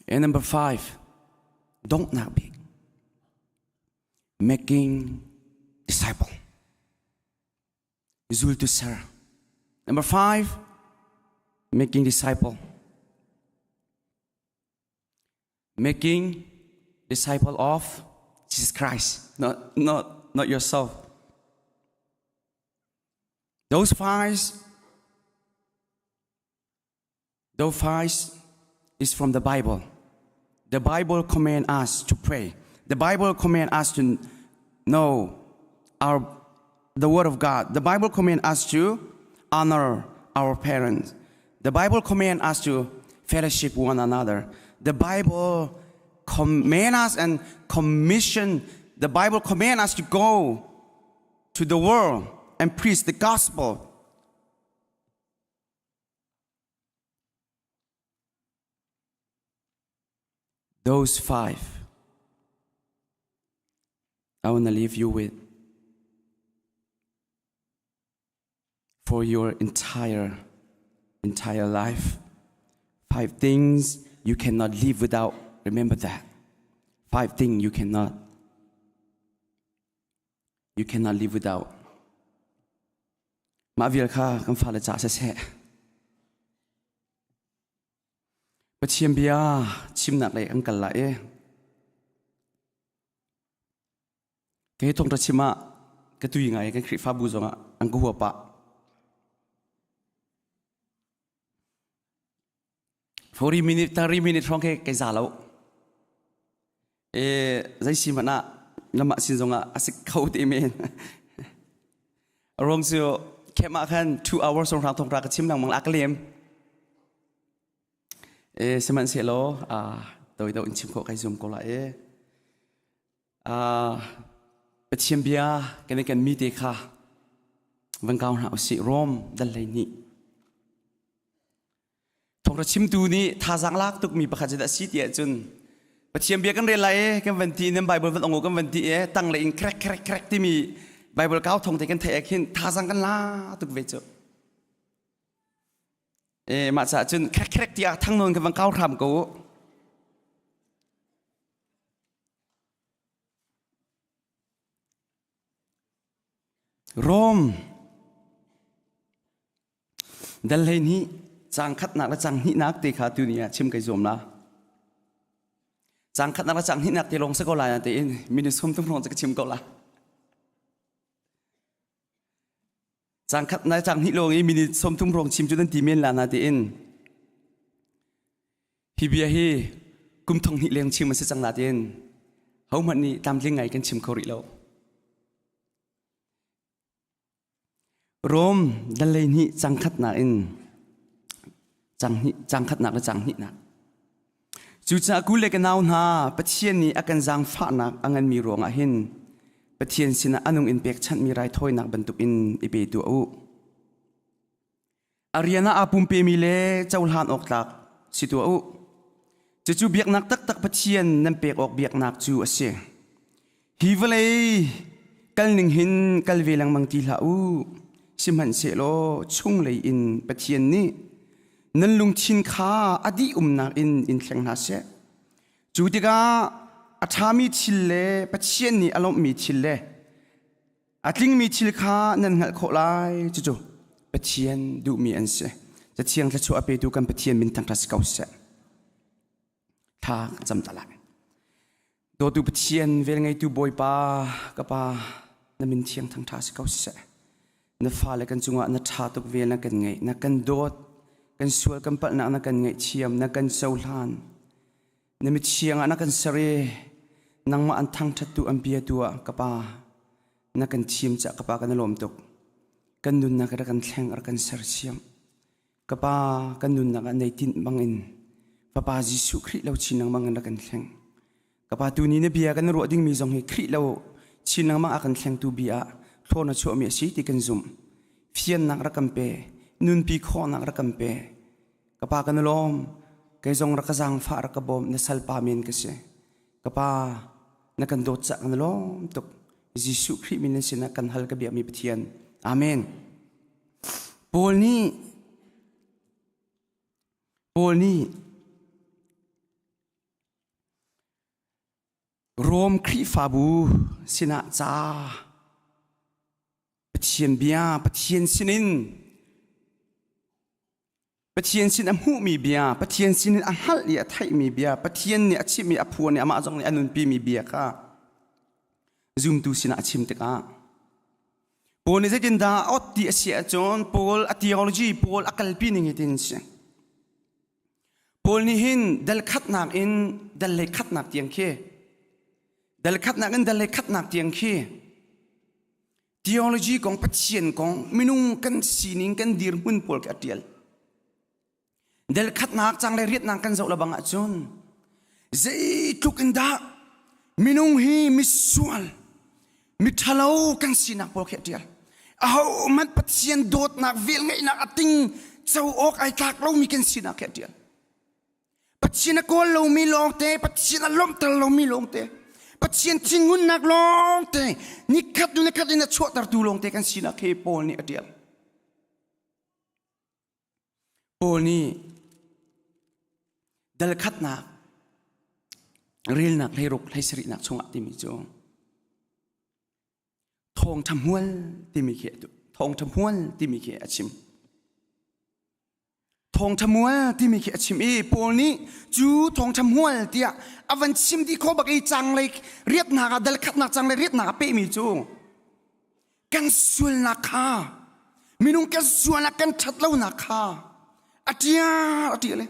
And number five, donghnak bik. Making disciple. Zultu ser. Number five, making disciple. Making disciple of Jesus Christ, not, not, not yourself. Those five, those five is from the Bible. The Bible command us to pray. The Bible command us to know our, the Word of God. The Bible command us to honor our parents. The Bible command us to fellowship one another. The Bible command us and commission, the Bible command us to go to the world and preach the gospel. Those five, I want to leave you with for your entire entire life. Five things you cannot live without. Remember that. Five things you cannot you cannot live without. Mah vial kha kan fale ca siseh. Pathian bia chimnak lei an kal lai i kei thawngṭha chim ah ka tui ngai kan Khrihfabu zongah an ka hua pah. 40 minute 30 minute hrawng khi kai za lo. E zei si hmanh ah namah sin zongah a si kho te men. Ruang cu camp ah khan 2 hours song hrang thawngṭha ka chim lengmang la ka lem. E sihmanhsehlaw toi do in chim khawh kai zum ko la e. Pathian bia kan i kan mi te kha van kau hna usih Rom dal hlei hnih. Thawngṭha chimtu nih thazaang lak tukmi pakhat cu dah si ti ahcun Pathian bia kan rel lai e kan van ti nan Bible van ong kan van ti e tang le in krek krek krek timi Bible kau thong te kan theih ah khin thazaang kan la tuk ve cu. E mah caah cun krek krek ti ah thang nawn kan van kau hram ko. Rom Dal 12 caang khatnak le caang hnihnak te kha tuni ah chim kai zuam la. Caang khatnak le caang hnihnak te lawng si ko lai na tein minute 30 hrawng cu ka chim ko la. Caang khatnak caang hnih lawng i minute 30 hrawng chim cu nan ti men la na tein hi bia hi kum thong hnih leng chim a si cang na tein hohmanh nih tlamtling ngai kan chim kho rih lo. Rom dal 12 cang khatnak in cang khatnak le cang hnihnak. Cucaah ku le ka nau hna Pathian nih a kan zaangfahnak a nganmi ruangah hin Pathian sinah a nung in pekchanhmi raithawinak bantukin i pe tuah u. A rian ah aa pumpemi le cohlan awk tlak si tuah u. Cucu biaknak taktak Pathian nan pek awk biaknak cu a si. Hi vawlei kalning hin kal ve lengmang ti hlah u. Sihmanhsehlaw chunglei in Pathian nih nan lungthin kha a dih umnak in in thleng hna seh. Cu tikah a ṭhami thil le Pathian nih a lawmhmi thil le A tlingmi thil kha nan hngalh khawh lai. Cucu Pathian duhmi an si. Cathiang thluachuah a petu kan Pathian min thangṭhat si ko seh. Thla kan cam ta lai. Dawtu Pathian, velngeitu Bawipa, ka Pa, na min thiang thangṭha si ko seh. Na fale kan cungah na ṭha tuk vel na kan ngeih, na kan dawt, kan sual kan palhnak na kan ngaihthiam, na kan cohlan. Na mithiang ah na kan ser i Nangmah an thangṭhattu an biatu ah ka Pa na kan thim caah ka Pa kan i lawm tuk. Kan nunnak rak kan thleng rak kan sersiam. Ka Pa kan nunnak ah nei tinh bangin Fapa Jesuh Khrih lo chin lengmang in rak kan thleng. Ka Pa tuni na bia kan ruah dingmi zong hi Khrih lo chin lengmang a kan thlengtu bia ah thlaw na chuahmi a si ti kan zumh. Fiannak rak kan pe, nunpi khawhnak rak kan pe. Ka Pa kan i lawm. Kei zong rak ka zaangfah rak ka bawm na salpa men ka si. Ka Pa na kan dawt cah kan i lawm tuk. Jesuh Khrih min in sinah kan hal ka biakmi Pathian. Amen. Paul nih Paul nih Rom Khrihfabu sinah ca Pathian bia Pathian sinin Pathian sin a hmuhmi bia Pathian sinin a hngalh i a theihmi bia Pathian nih a chimhmi a phuan i amah zong nih a nunpimi bia kha zumtu sinah a chim tikah Paul nih zeitindah a ot ti a si ahcun Paul a theology Paul a kalpi ning hi tin si. Paul nih hin dal khatnak in dal lei khatnak tiang khi dal khatnak in dal lei khatnak tiang khi theology kong Pathian kong minung kan sining kan dirhmun pawl khi a tial. Del khatnak cang le riatnak kan zoh lebang ahcun zeitluk in dah minung hi misual miṭhalo kan sinak pawl khi a ṭial. Ahohmanh Pathian dawtnak velngeihnak a ting co awk ai tlak lomi kan sinak khi a ṭial. Pathian a kawl lomi lawngte, Pathian a lawmhter lomi lawngte, Pathian thinhunnak lawngte, nikhat hnu nikhat in a chuahtertu lawngte kan sinak hi Paul nih a ṭial. Paul nih dal khatnak relnak hleiruk hleisarihnak chungah timi cu thawngṭha hmual timi khi thawngṭha hmual timi khi a chim. Thawngṭha hmual timi khi a chim i Paul nih cu thawngṭha hmual tiah a van chim dih khawh bak i canglei riatnak ah dal khatnak canglei riatnak a pehmi cu kan sualnak kha minung kan sualnak kan ṭhat lonak kha a ṭial a ṭial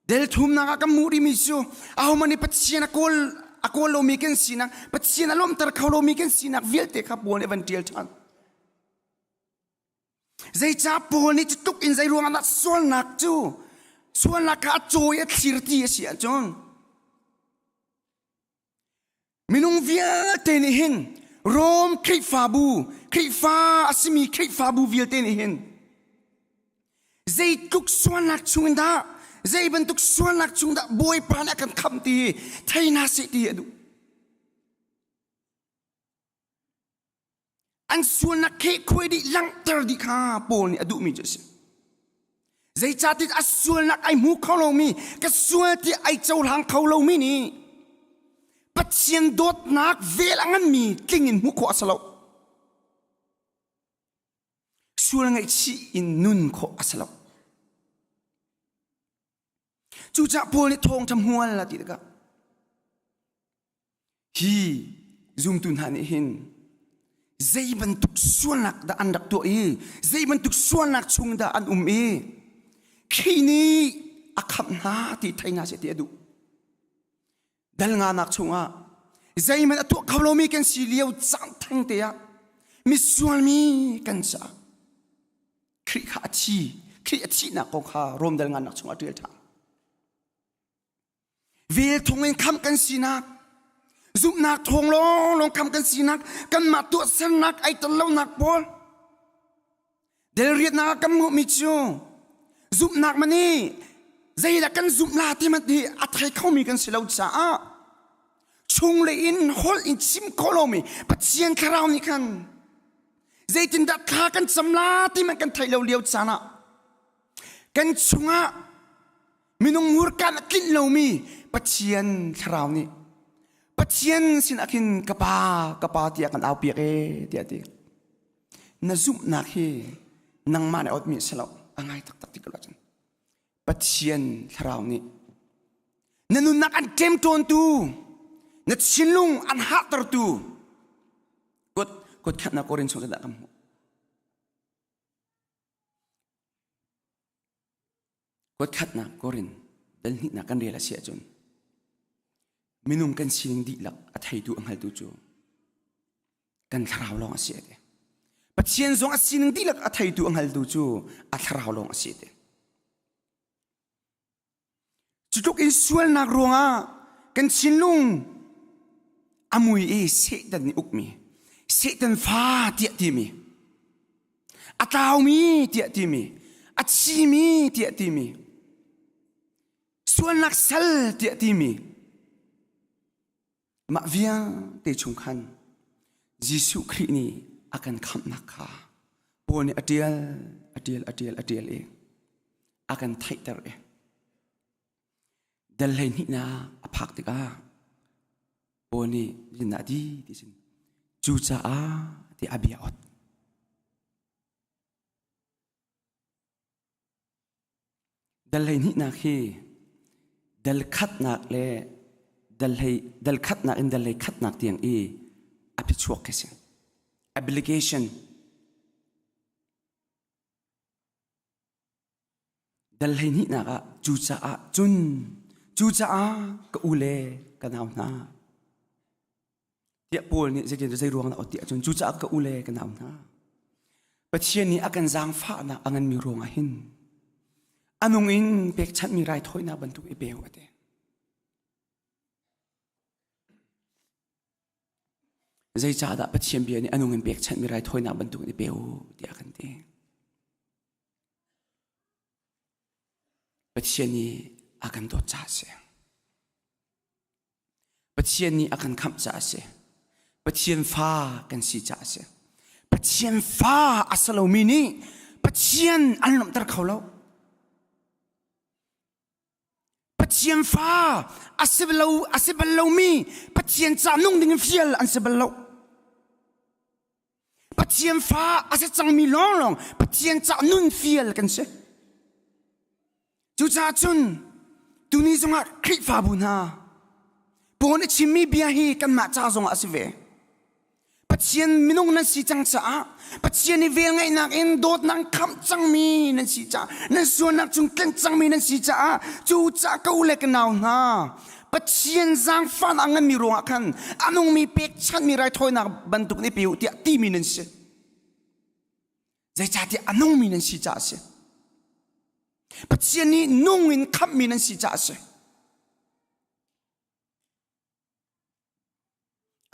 del thumnak ah kan hmuh rihmi cu ahohmanh nih Pathian a kawl a kawl lomi kan sinak Pathian a lawmhter kho lomi kan sinak vialte kha Paul nih a van ṭial ṭhan zeicah Paul nih cu tluk in zei ruangah dah sualnak cu sualnak kha a cawi a thlir ti a si ahcun Minung vialte nih hin Rom Khrihfabu, Khrihfa a simi Khrihfabu vialte nih hin zeitluk sualnak chung in dah zei bantuk sualnak chung dah Bawipa nih a kan khamh ti thei hna seh ti a duh. An sualnak khehkhuai dih langhter dih kha Paul nih a duhmi cu a si. Zeicahtiah a sualnak ai hmu kho lomi, ka sual ti ai cohlang kho lomi nih Pathian dawtnak vel a nganmi tling in hmuh khawh a si lo. Sual ngaihchih in nun khawh a si lo. Cucaah Paul nih thawngṭha hmual a ti tikah hi zumtu hna nih hin zei bantuk sualnak dah an rak tuah i zei bantuk sualnak chung dah an um i Khrih nih a khamh hna ti thei hna seh ti a duh. Dal nganak chungah zeihmanh a tuah kho lomi kan si lio caan theng te ah misual mi kan caah Khrih kha a thi Khrih a thihnak kong kha Rom dal nganak chungah a ṭial ṭhan. Vel thung in khamh kan sinak zumhnak thawng lawnglawng khamh kan sinak kanmah tuahsernak ai tel lonak pawl Delriatnak ah kan hmuhmi cu zumhnak man hi zeidah kan zumh la ti hmanh hi a thei khomi kan si lo caah chunglei in holh in chim khawh lomi Pathian thlarau nih khan zeitindah thla kan cam la ti hmanh kan theih lo lio caan ah kan chungah minung hmurka a tlinh lomi Pathian thlarau nih Pathian sinah khin ka pa ka pa tiah kan aupiak ee tiah a ti. Na zumhnak hi nangmah nih a otmi a si lo. A ngai taktak ti ko ahcun Pathian thlarau nih na nunnak an ṭemṭawntu, na thinlung an hahtertu kut kut khatnak Korin chung dah kan hmuh. Kut khatnak Korin dal hnihnak kan rel a si ahcun. Minung kan sining dihlak a theitu a hngaltu cu kan thlarau lawng a si ati. Pathian zong a sining dihlak a theitu a hngaltu cu a thlarau lawng a si ati. Cutluk in sualnak ruangah kan thinlung a mui i Satan nih ukmi, Satan fa tiah timi, a tlaumi tiah timi, a thimi tiah timi, sualnak sal tiah timi, mah vialte chung khan Jesuh Khrih nih a kan khamhnak kha Paul nih a ṭial, a ṭial, a ṭial, a ṭial i a kan theihter i dal hleihnihnak a phak tikah Paul nih zinah di ti sin cucaah ti a bia ot. Dal hleihnihnak hi dal khatnak le dal hlei dal khatnak in dal hlei khatnak tiang i a phichuak khi si. Application Dal hleihnihnak ah cucaah cun cucaah ka u le ka nau hna tiah Paul nih zeitin zei ruang dah tiah cun cucaah ka u le ka nau hna Pathian nih a kan zaangfahnak a nganmi ruangah hin a nung in pekchanhmi raithawinak bantuk i pe u a ti. Zeicahdah Pathian bia nih a nung in pekchanhmi raithawinak bantuk in i pe u tiah a kan ti. Pathian nih a kan dawt caah a si. Pathian nih a kan khamh caah a si. Pathian fa kan si caah a si. Pathian fa a si lomi nih Pathian an lawmhter kho lo. Pathian fa a si lo a si bal lomi Pathian ca nung ding in fial an si bal lo. Pathian fa a si cangmi lawnglawng Pathian cah nun fial kan si. Cucaah cun tuni zongah Khrihfabu hna Paul a chimmi bia hi kanmah ca zongah a si ve. Pathian minung nan si cang caah Pathian i velngeihnak in dawtnak khamh cangmi nan si caah nan sualnak chung tlenh cangmi nan si caah cu caah ka u le ka nau hna Pathian zaangfahnak a nganmi ruangah khan a nungmi pekchanhmi raithawinak bantuk nih pe u tiah timi nan si. Zeicahtiah a nungmi nan si caah a si. Pathian nih nung in khamhmi nan si caah a si.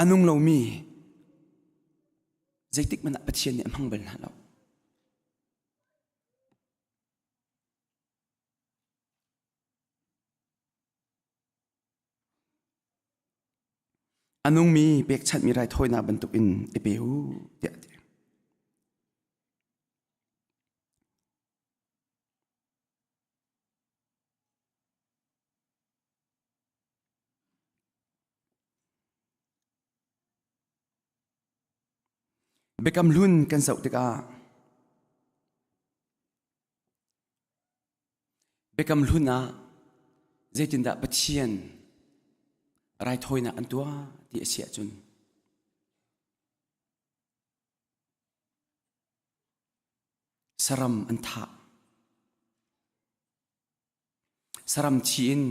A nung lomi zeitik hmanh ah Pathian nih a hmang bal hna lo. A nungmi pekchanhmi raithawinak bantukin i pe u tiah a ti. Biakam hlun kan zoh tikah Biakam hlun ah zeitindah Pathian raithawinak an tuah ti a si ahcun saram an thah. Saram thi in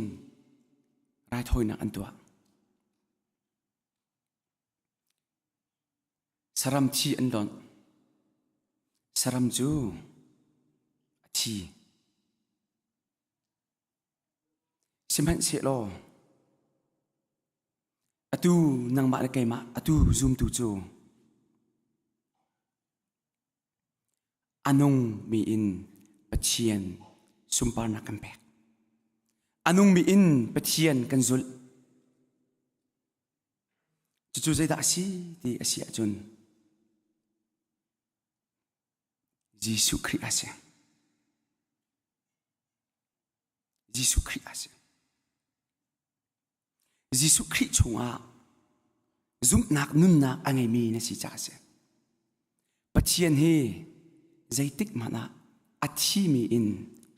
raithawinak an tuah. Saram thi an donh. Saram cu a thi. Sihmanhsehlaw atu nangmah le keimah atu zumtu cu a nungmi in Pathian sunparnak kan pek. A nungmi in Pathian kan zulh. Cucu zeidah a si ti a si ahcun Jesuh Khrih a si. Jesuh Khrih a si. Jesuh Khrih chungah zumhnak nunnak a ngeimi na si caah a si. Pathian hi zeitik hmanh ah a thimi in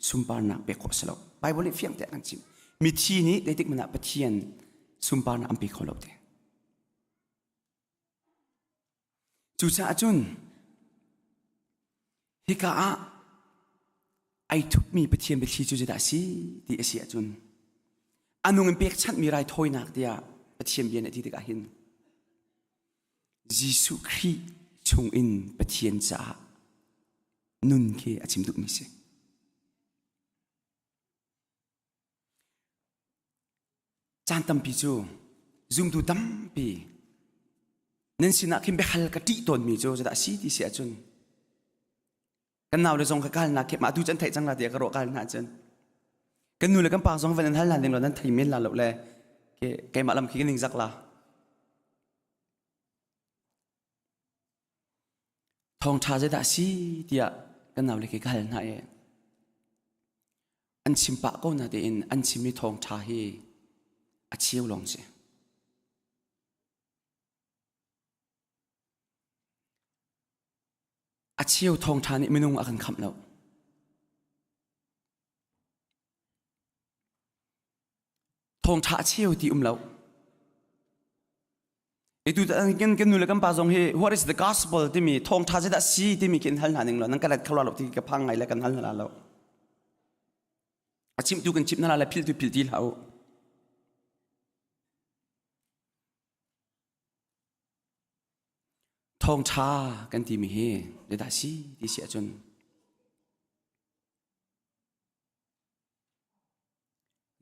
sunparnak pek khawh a si lo. Bible nih fiang tein a kan chimh. Mithi nih zeitik hmanh ah Pathian sunparnak an pe kho lo te. Cucaah cun hika ah ai thupmi Pathian biathli cu zeidah a si ti a si ahcun a nung in pekchanhmi raithawinak tiah. Pathian bia nih a ti tikah hin Jesuh Khrih chungin Pathian caah nun khi a chim duhmi si. Caan tampi cu zumtu tampi nan sinah khin biahal ka ṭih tawnmi cu zeidah a si ti si ahcun kan nau le zong ka kal na khep ma tu chan theih cang la tiah ka ruah kal na cun kan nu le kan pa zong van an hal na ding lo nan thei men la lo le ke keimah lam khi ka ning zak la thawng tha zeidah si tiah kan nau le ke ka hal hna e an chim pah ko na tein an chimmi thawng tha hi a cheu lawng si. A cheu thawngṭha nih minung a kan khamh lo. Thawngṭha a cheu ti um lo. Itu kan kan nu le kan pa zong hi what is the gospel timi thawngṭha zeidah si timi khi an hal hna ning lo nan ka let kho la lo ti ka phang ngai le kan hal hna lo. A chimtu kan chimh hna la le philtu phil ti hlah u. Thawngṭha kan timi hi zeidah a si ti si ahcun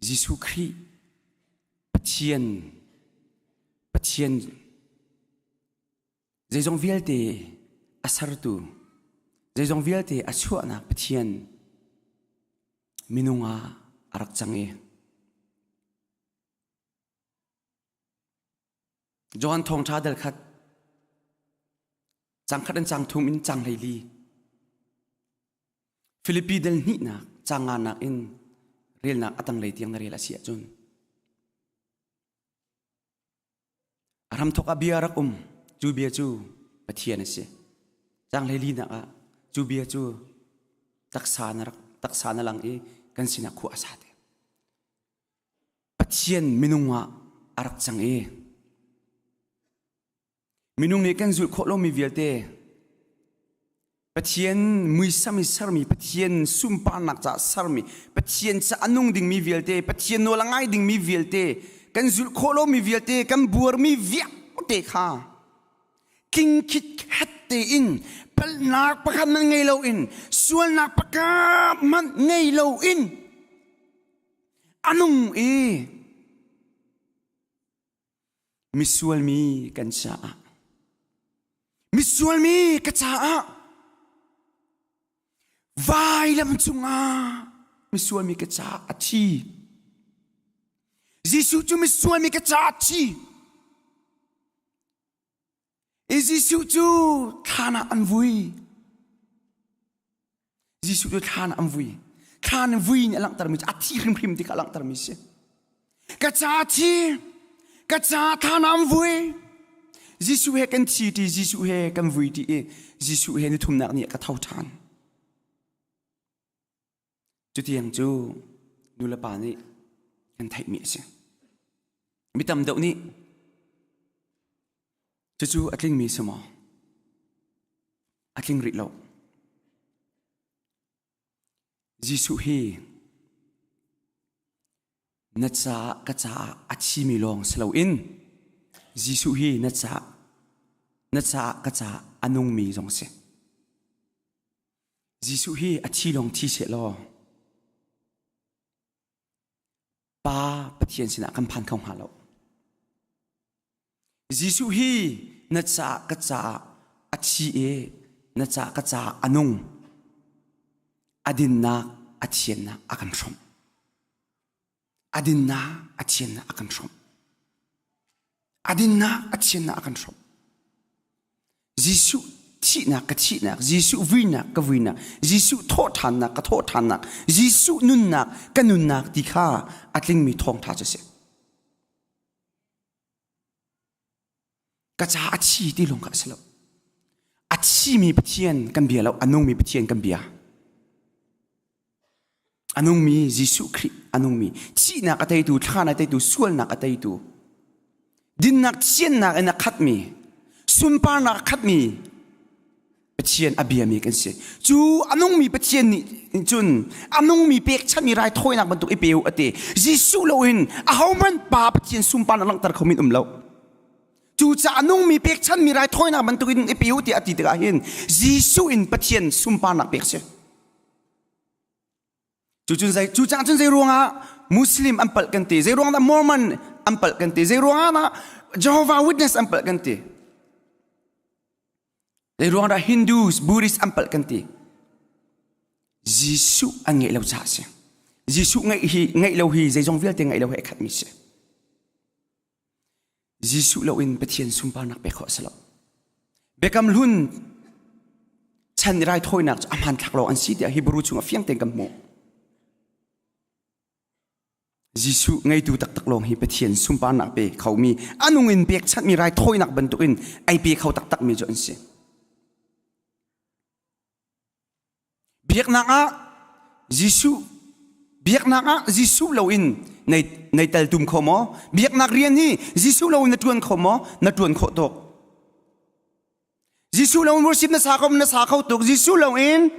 Jesuh Khrih Pathian Pathian zeizong vialte a sertu zeizong vialte a chuahnak Pathian minung ah a rak cang i Johan thawngṭha dal khat cang khat in cang thum in cang 14. Filipi dal hnihnak cang nganak in relnak a tanglei tiang na rel a si ahcun a hramthawk ah bia rak um cu bia cu Pathian a si cang 14 nak ah cu bia cu taksa na rak taksa na lang i kan sinah khua a sa te Pathian minung ah a rak cang i minung nih kan zulh khawh lomi vialte Pathian muisam i sermi Pathian sunparnak caah sermi Pathian ca a nung dingmi vialte Pathian nawl a ngai dingmi vialte kan zulh khawh lomi vialte kan buarmi vialte kha tling khit tein palhnak pakhat hmanh ngei loin sualnak pakhat hmanh ngei loin a nung i misual mi kan caah misual mi ka caah vailam cungah misual mi ka caah a thi. Jesuh cu misual mi ka caah a thi i Jesuh cu thlan ah an vui. Jesuh cu thlan ah an vui. Thlan vui nih a langhtermi cu a thi hrimhrim ti kha a langhtermi si. Ka ca thi, ka ca thlan ah an vui. Jesuh he kan thi ti, Jesuh he kan vui ti i Jesuh he ni thumnak ni ah ka tho ṭhan. Cutiang cu nu le pa nih kan theihmi a si. Mi tam deuh nih cucu a tlingmi si maw? A tling rih lo. Jesuh hi na caah ka caah a thimi lawng si loin Jesuh hi na caah na caah ka caah a nungmi zong si. Jesuh hi a thi lawng thi seh law Pa Pathian sinah kan phan kho hnga lo. Jesuh hi na caah ka caah a thi i na caah ka caah a nung. A dinnak, a thiannak a kan hrawmh. A dinnak, a thiannak a kan hrawmh. A dinnak, a thiannak a kan hrawmh. Jesuh thihnak ka thihnak, Jesuh vuinak ka vuinak, Jesuh thawhṭhannak ka thawhṭhannak, Jesuh nunnak ka nunnak ti kha a tlingmi thawngṭha cu a si. Ka ca a thi ti lawng kha a si lo. A thimi Pathian kan bia lo, a nungmi Pathian kan bia. A nungmi Jesuh Khrih a nungmi thihnak a teitu, thlan a teitu, sualnak a teitu, dinnak thiannak in a khatmi, sunparnak a khatmi. Pathian a biami kan si. Cu a nungmi Pathian nih cun a nungmi pekchanhmi raithawinak bantuk i pe u a ti. Jesuh loin ahohmanh Pa Pathian sunparnak langhter kho min um lo. Cucaah a nungmi pekchanhmi raithawinak bantukin i pe u tiah a ti tikah hin Jesuh in Pathian sunparnak pek si. Cucaah cun zei ruangah Muslim an palh kan ti, zei ruangah dah Mormon an palh kan ti, zei ruangah dah Jehovah Witness an palh kan ti, zei ruangah dah Hindus, Buddhist an palh kan ti. Jesuh an ngeih lo caah a si. Jesuh ngeih hi ngeih lo hi zeizong vialte ngeih lo he a khatmi si. Jesuh loin Pathian sunparnak pek khawh a si lo. Biakam hlun chan i raithawinak cu a hmanthlak lawng an si tiah Hebrew chungah fiang tein kan hmuh. Jesuh ngeitu taktak lawng hi Pathian sunparnak pe khomi a nung in pekchanhmi raithawinak bantukin ei pe kho taktakmi cu an si. Biaknak ah Jesuh biaknak ah Jesuh loin nei nei teltum kho maw? Biaknak rian hi Jesuh loin na ṭuan kho maw? Na ṭuan khawh tuk. Jesuh loin worship na sa kho na sa kho tuk. Jesuh loin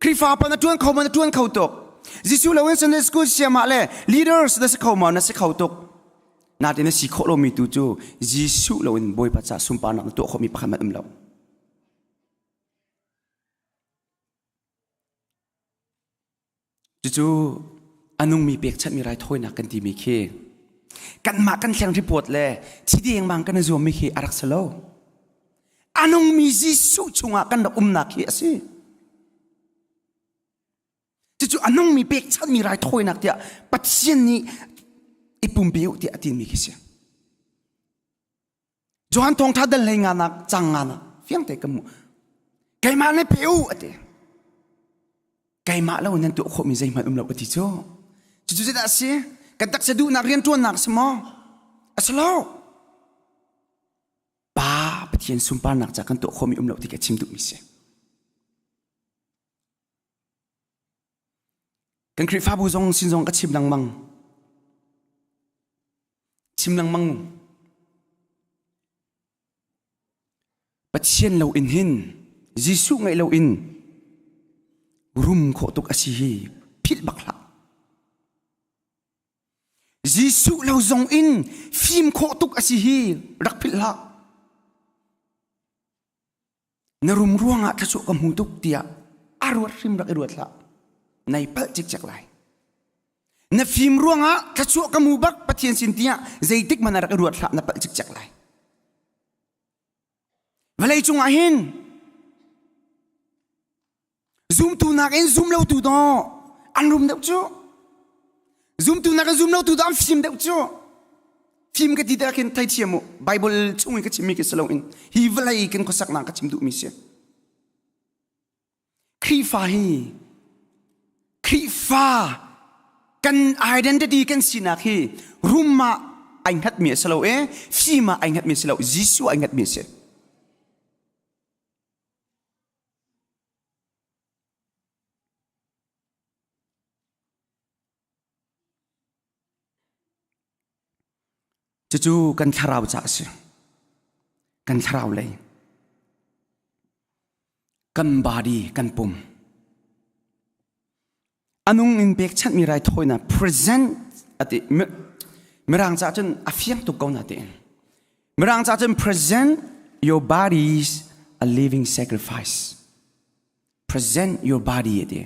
Khrihfa pa na ṭuan kho maw? Na ṭuan kho tuk. Jesuh loin Sunday school siamah le leaders na si kho maw? Na si kho tuk. Natin na si khawh lomi tu cu Jesuh loin Bawipa ca sunparnak na tuah khawhmi pakhat hmanh um lo. Cucu a nungmi pekchanhmi raithawinak kan timi khi kanmah kan hleng report le thi dengmang kan i zuammi khi a rak si lo. A nungmi Jesuh chungah kan rak umnak hi a si. Cucu a nungmi pekchanhmi raithawinak tiah Pathian nih i pumpe u tiah a timi khi si. Johan thawngtha dal hlei nga nak cang nga nak fiang te ka mu keimah le pe u ati keimah lo nan tuah khawhmi zeihmanh um lo ati cu cucu zeidah a si kan taksa duhnak rianṭuannak si maw a si lo pa Pathian sunparnak ca kan tuah khawhmi um lo ti ka chim duhmi si kan Khrihfabu zong sin zong ka chim lengmang Chim lengmang. Pathian lo in hin Jesuh ngeih lo in rum khawh tuk a si hi philh bak hlah. Jesuh lo zong in fim khawh tuk a si hi rak philh hlah. Na rum ruangah thluachuah ka hmu tuk tiah a ruat hrim rak i ruat hlah. Nai palh cikcek lai. Na fim ruangah thluachuah ka hmu bak Pathian sin tiah zeitik hmanh ah rak i ruat hlah na palh cikcek lai. Vawlei cungah hin Zumtu nakin zum lotu dawh an rum deuh cu. Zumtu nakin zum lotu dawh an fim deuh cu. Fim ka ti te khin theithiam u. Bible chung in ka chimmi khi si loin hi vawlei kan khuasaknak ka chim duhmi si. Khrihfa hi Khrihfa kan identity kan sinak hi rum ah ai hngatmi a si lo e fim ah ai hngatmi a si lo Jesuh ai hngatmi a si. Cucu kan thlarau ca a si. Kan thlarau lei. Kan body, kan pum. Anung in pekchanhmi raithawinak present ati Mirang ca cun a fiang tuk ko na tiin. Mirang ca cun present your bodies a living sacrifice. Present your body ati.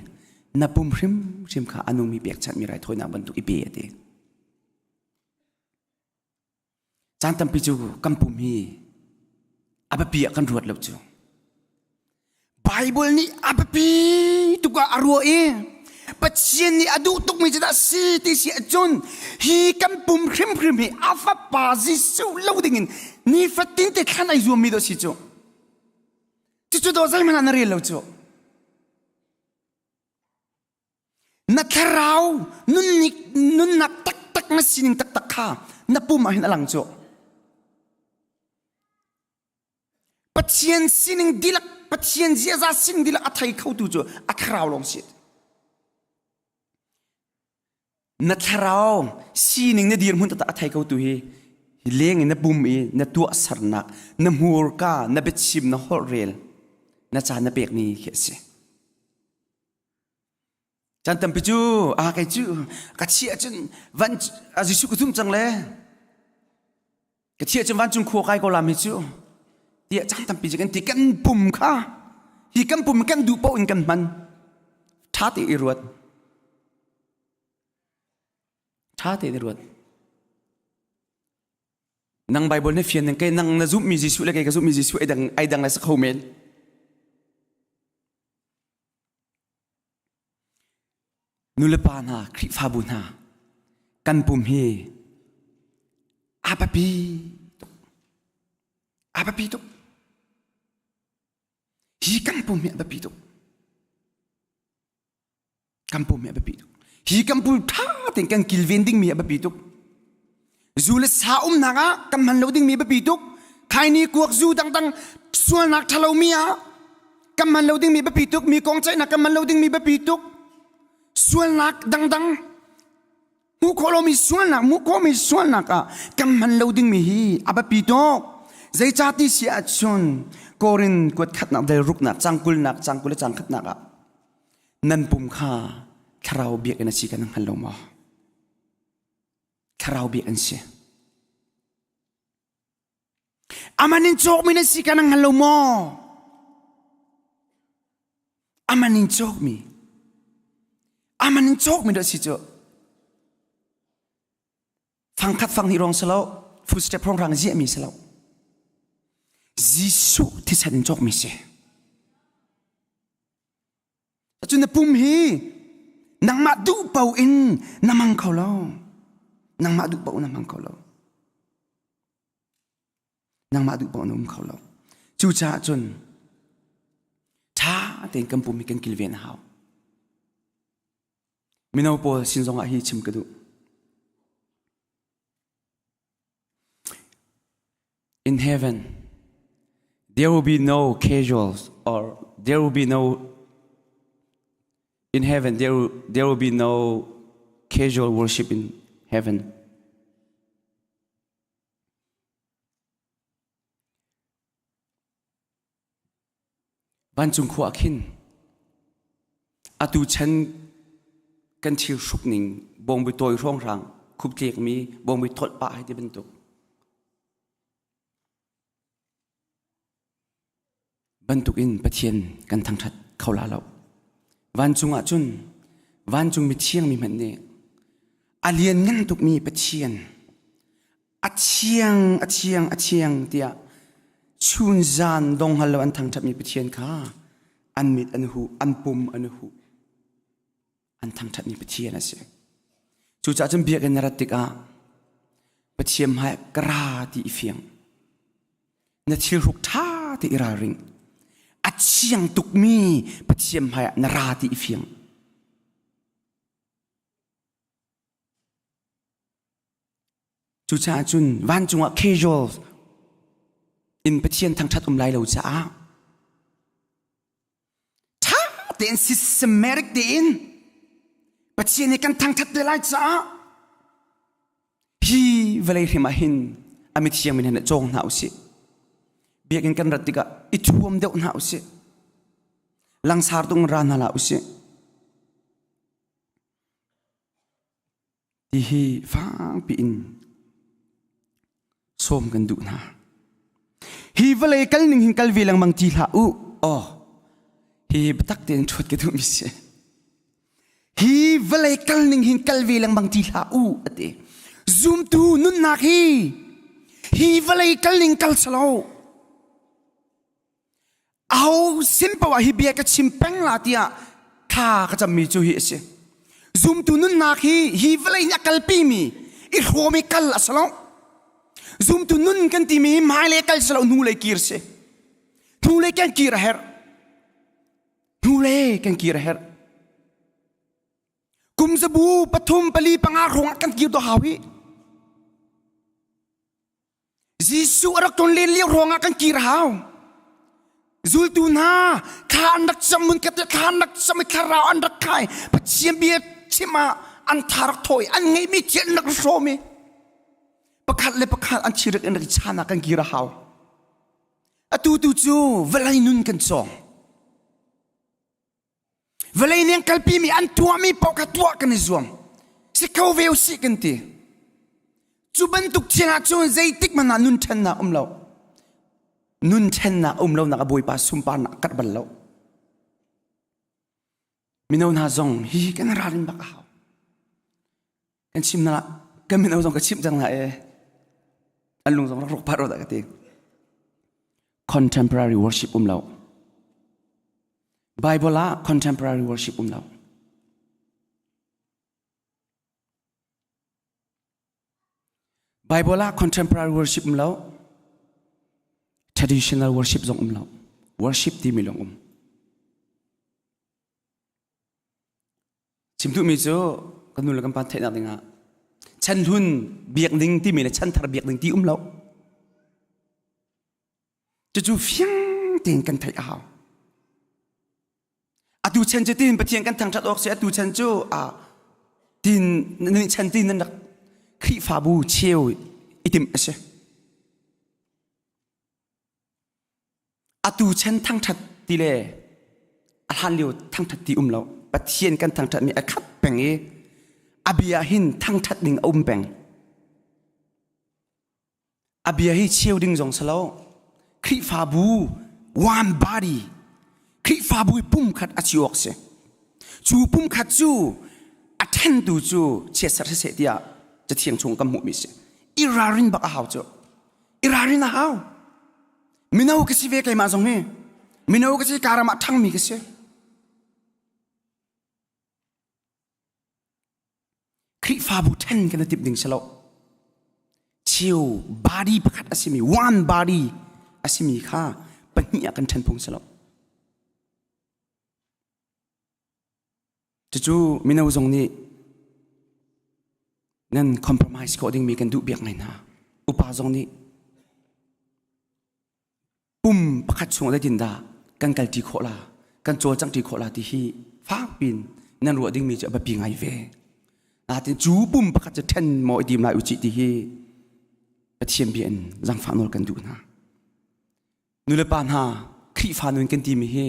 Na pum hrimhrim kha a nungmi pekchanhmi raithawinak bantuk i pe ati. Caan tampi cu kan pum hi a biapi ah kan ruat lo cu. Bible nih a biapi tuk ah a ruah i Pathian nih a duh tukmi cu dah si ti si ahcun hi kan pum hrimhrim hi a fapa Jesuh lo dingin nifatin te thlan ai zuammi dawh si cu. Cucu dawh zeihmanh ah na rel lo cu. Na thlarau nunnik nunnak taktak na sining taktak kha na pum ah hin a lang cu. Pathian sining dihlak Pathian ziaza sining dihlak a thei khotu cu a thlarau lawng si. Na thlarau sining na dirhmun taktak a thei khotu hi leng in na pum i na tuahsernak na hmurka na biachim na holhrel. Na caan na pek ni khi a si. Caan tampi cu a kei cu ka chiah cun van a Jesuh ka zum cang le ka thiah cun vancung khua kai ko lam hi cu tiah caan tampi cu kan ti kan pum kha hi kan pum kan duh paoh in kan hman ṭha te i ruat ṭha te i ruat nang Bible na fian ning kei nang na zumhmi Jesuh le kei ka zumhmi Jesuh ai dang ai dang le sa kho men Nulepa hna, Khrihfabu hna, kan pum hi a biapi tuk. A biapi tuk. Hi kan pum hi a biapi tuk. Kan pum hi a biapi tuk. Hi kan pum ṭha tein kan kilven dingmi a biapi tuk. Zu le sa umnak ah kan hman lo dingmi biapi tuk. Khaini kuak zu dangdang sualnak ṭhalomi ah kan hman lo dingmi biapi tuk. Mi kong ceihnak kan hman lo dingmi biapi tuk. Sualnak dangdang hmuh khawh lomi sualnak hmuh khawhmi sualnak ah kan hman lo dingmi hi a biapi tuk. Zeicahti si ahcun Korin kuat khatnak del ruknak cang kulnak cang kul le cang khatnak ah nan pum kha thlarau biakinn a si kan hngal lo maw? Thlarau biak an si. Aman in cawkmi nan si kan hngal lo maw? Aman in cawkmi. Aman in cawkmi dah si cu. Fangkhat fang hnih rong si lo, footstep rong rang ziahmi si lo. Jesuh thisen in cawkmi si. Cun na pum hi nangmah duh paoh in na hmang kho lo. Nangmah duh paoh na hmang kho lo. Nangmah duh paoh na um kho lo. Cucaah cun ṭha tein kan pum hi kan kilven a hau. Mino pawl sin zongah hi chim ka duh. In heaven, there will be no casuals or there will be no in heaven there, there will be no casual worship in heaven. Vancung khua ah khin atu chan kan thil hruk ning bawngbi tawi hrawnghrang khup tlekmi bawngbi tholh pah hei ti bantuk bantuk in Pathian kan thangṭhat kho la lo. Vancung ah cun vancung mithiang mi hmanh nih a lianngan tukmi Pathian a thiang a thiang a thiang tiah chunzan dong hngal lo an thangṭhatmi Pathian kha an mit an huh an pum an huh an thangṭhatmi Pathian a si. Cucaah cun biakinn na rat tikah Pathian hmai ka ra ti i fiang. Na thilhruk ṭha te i ralring. A thiang tukmi Pathian hmaiah na ra ti i fiang. Cucaah cun vancung ah casual in Pathian thangṭhat um lai lo caah ṭha tein systematic tein Pathian nih kan thangṭhat te lai caah hi vawlei hrim ah hin a mithiang mi hna cawng hna usih. Biakinn kan rat tikah i thuam deuh hna usih. Langsar tung ra hna hlah usih. Ti hi fangpi in sawm kan duh hna. Hi vawlei kal ning hin kal ve lengmang ti hlah u. Oh, hi biatak tein ṭhuat ka duhmi si. Hi vawlei kal ning hin kal ve lengmang ti hlah u, ati. Zumtu nunnak hi hi vawlei kal ning kal salo. Aho sin paoh ah hi bia ka chim peng la tiah thla ka cammi cu hi a si. Zumtu nunnak hi hi vawlei nih a kalpimi i hrawm i kal a si lo. Zumtu nun kan timi hi hmailei kal si lo hnulei kir si. Hnulei kan kir a herh. Hnulei kan kir a herh. Kum zabu pathum pali panga hrawng ah kan kir to hau hi. Jesuh a rak ṭon len lio ruangah kan kir hau. Zultu hna thla an rak cam mun khat thla an rak cam i thlarau an rak khai Pathian bia chim ah an tha rak thawi an ngeihmi thil an rak hrawm i pakhat le pakhat an thilrik in rak i chan ah kan kir a hau. Atu tu cu vawlei nun kan cawng. Vawlei nih an kalpimi an tuahmi paoh kha tuah kan i zuam. Si kho ve usih kan ti. Cu bantuk thil ah cun zeitik hmanh ah nun ṭhennak um lo. Nun ṭhennak um lonak a Bawipa sunparnak a karh bal lo. Mino hna zong hi kan ralrin bak a hau. Kan chim na kan mino zong ka chimh cang hna e. An lung zong rak ruk phat ro dah ka ti. Contemporary worship um lo. Bible ah contemporary worship um lo. Bible ah contemporary worship um lo. Traditional worship zong um lo. Worship timi lawng um. Chim duhmi cu kan nu le kan pa theihnak dingah chan hlun biak ding timi le chan thar biak ding ti um lo. Cucu fiang tein kan theih a hau. Atu chan cu tin Pathian kan thangṭhat awk si atu chan cu a tin nan chan tin nan rak Khrihfabu cheu i timh a si. Atu chan thangṭhat ti le a hlan lio thangṭhat ti um lo. Pathian kan thangṭhat mi a khat peng i a bia hin thangṭhat ding a um peng. A bia hi cheu ding zong si lo. Khrihfabu one body Khrihfabu hi pumkhat a si awk si. Cu pumkhat cu a ṭhentu cu chiatser siseh tiah Cathiang chung kan hmuhmi si. I ralrin bak a hau cu. I ralrin a hau. Mino ka si ve keimah zong hi. Mino ka si karam ah ṭhangmi ka si. Khrihfabu ṭhen kan i timh ding si lo. Cheu body pakhat a simi one body a simi kha pahnih ah kan ṭhen phung si lo. Cucu mino zong nih nan compromise khawh dingmi kan duh biak ngai hna. Upa zong nih pum pakhat chung zeitindah kan kalṭi khawh la kan cawlcangṭi khawh la ti hi fakpiin nan ruah dingmi cu a biapi ngai ve. Natin cu pum pakhat cu ṭhen maw i tim lai u cih ti hi Pathian bia in zangfah nawl kan duh hna. Nulepa hna Khrihfa nun kan timi hi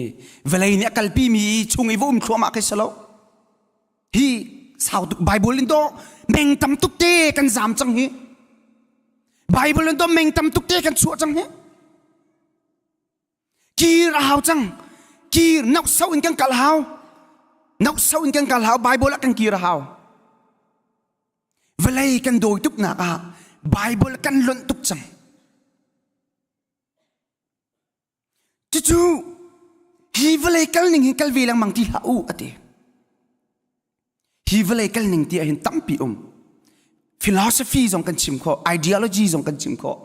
vawlei nih a kalpimi chung i va um thluahmah khi si lo. Hi sau tuk Bible in dawh meng tam tuk te kan zaam cang hi. Bible in dawh meng tam tuk te kan chuah cang hi. Kir a hau cang. Kir nok so in kan kal hau. Nok so in kan kal hau. Bible ah kan kir a hau. Vawlei kan dawi tuk nak ah Bible kan lonh tuk cang. Cucu hi vawlei kal ning hin kal ve lengmang ti hlah u a ti. Hi vawlei kal ning ti ahhin tampi um. Philosophy zong kan chim khawh, ideology zong kan chim khawh.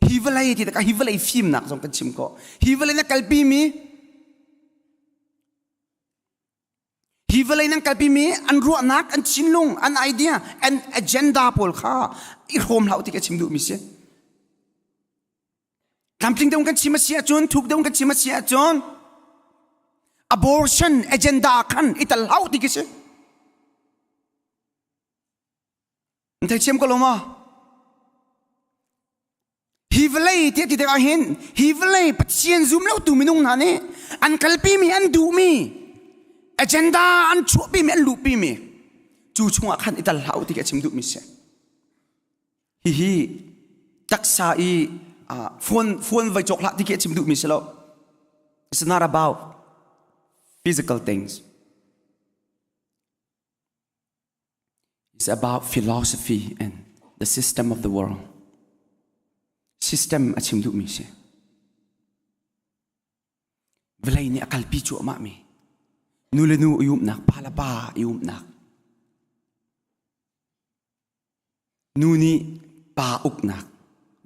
Hi vawlei ti tikah hi vawlei fimnak zong kan chim khawh. Hi vawlei na kalpi mi hi vawlei nan kalpi mi an ruahnak, an thinlung, an idea, an agenda pawl kha i hrawm hlah u ti ka chim duhmi si. Tlamtling deuh kan chim a si ahcun, thuk deuh kan chim a si ahcun abortion agenda khan i tal hau ti khi si. Nan thei thiam ko lo maw? Hi vawlei ti ti tikah hin hi vawlei Pathian zum lo tu minung hna nih an kalpi mi an duhmi agenda an chuahpi mi an luhpi mi cu chungah khan i tal hlah u ti khi a chim duhmi si. Hihi taksa i phone phone vai cawk hlah ti khi a chim duhmi si lo. It's not about physical things. It's about philosophy and the system of the world. System a chim duhmi si. Vawlei nih a kalpi cuahmah mi nu le nu i umnak, pa le pa i umnak. Nu nih pa uknak,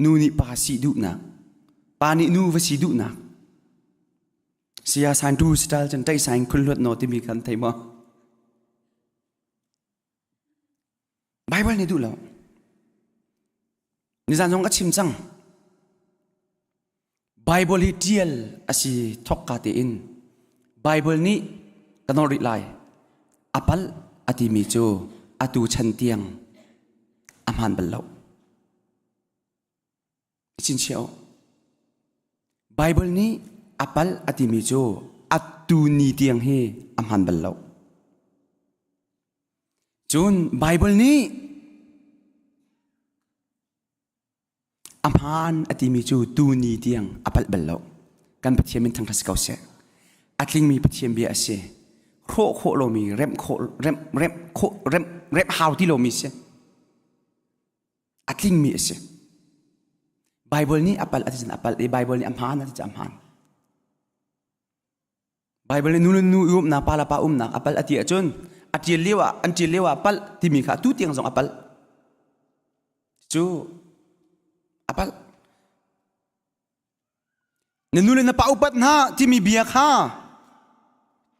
nu nih pa si duhnak, pa nih nu va si duhnak. Saya san tu style cun tai sain khun hluat no timi khan thei maw? Bible nih duh lo. Nizan zong ka chim cang. Bible hi ṭial a si thawkka tein Bible nih ka nawl rih lai a palh a timi cu atu chan tiang a hmaan bal lo. Chinchiah u. Bible nih a palh a timi cu atu tu ni tiang hi a hmaan bal lo. Cun Bible nih a hmaan a timi cu tu ni tiang a palh bal lo. Kan Pathian min thangṭhat si ko seh. A tlingmi Pathian bia a si. Hrawh khawh lomi, remh khawh, remh, remh khawh, remh, remh hau ti lomi si. A tlingmi a si. Bible nih a palh a ti cun a palh i Bible nih a hmaan a ti cun a hmaan. Bible nih nu le nu i umnak pa le pa umnak a palh a ti ahcun a ṭial lio ah an ṭial lio ah palh timi kha tu tiang zong a palh. Cu a palh. Na nu le na pa upat hna timi bia kha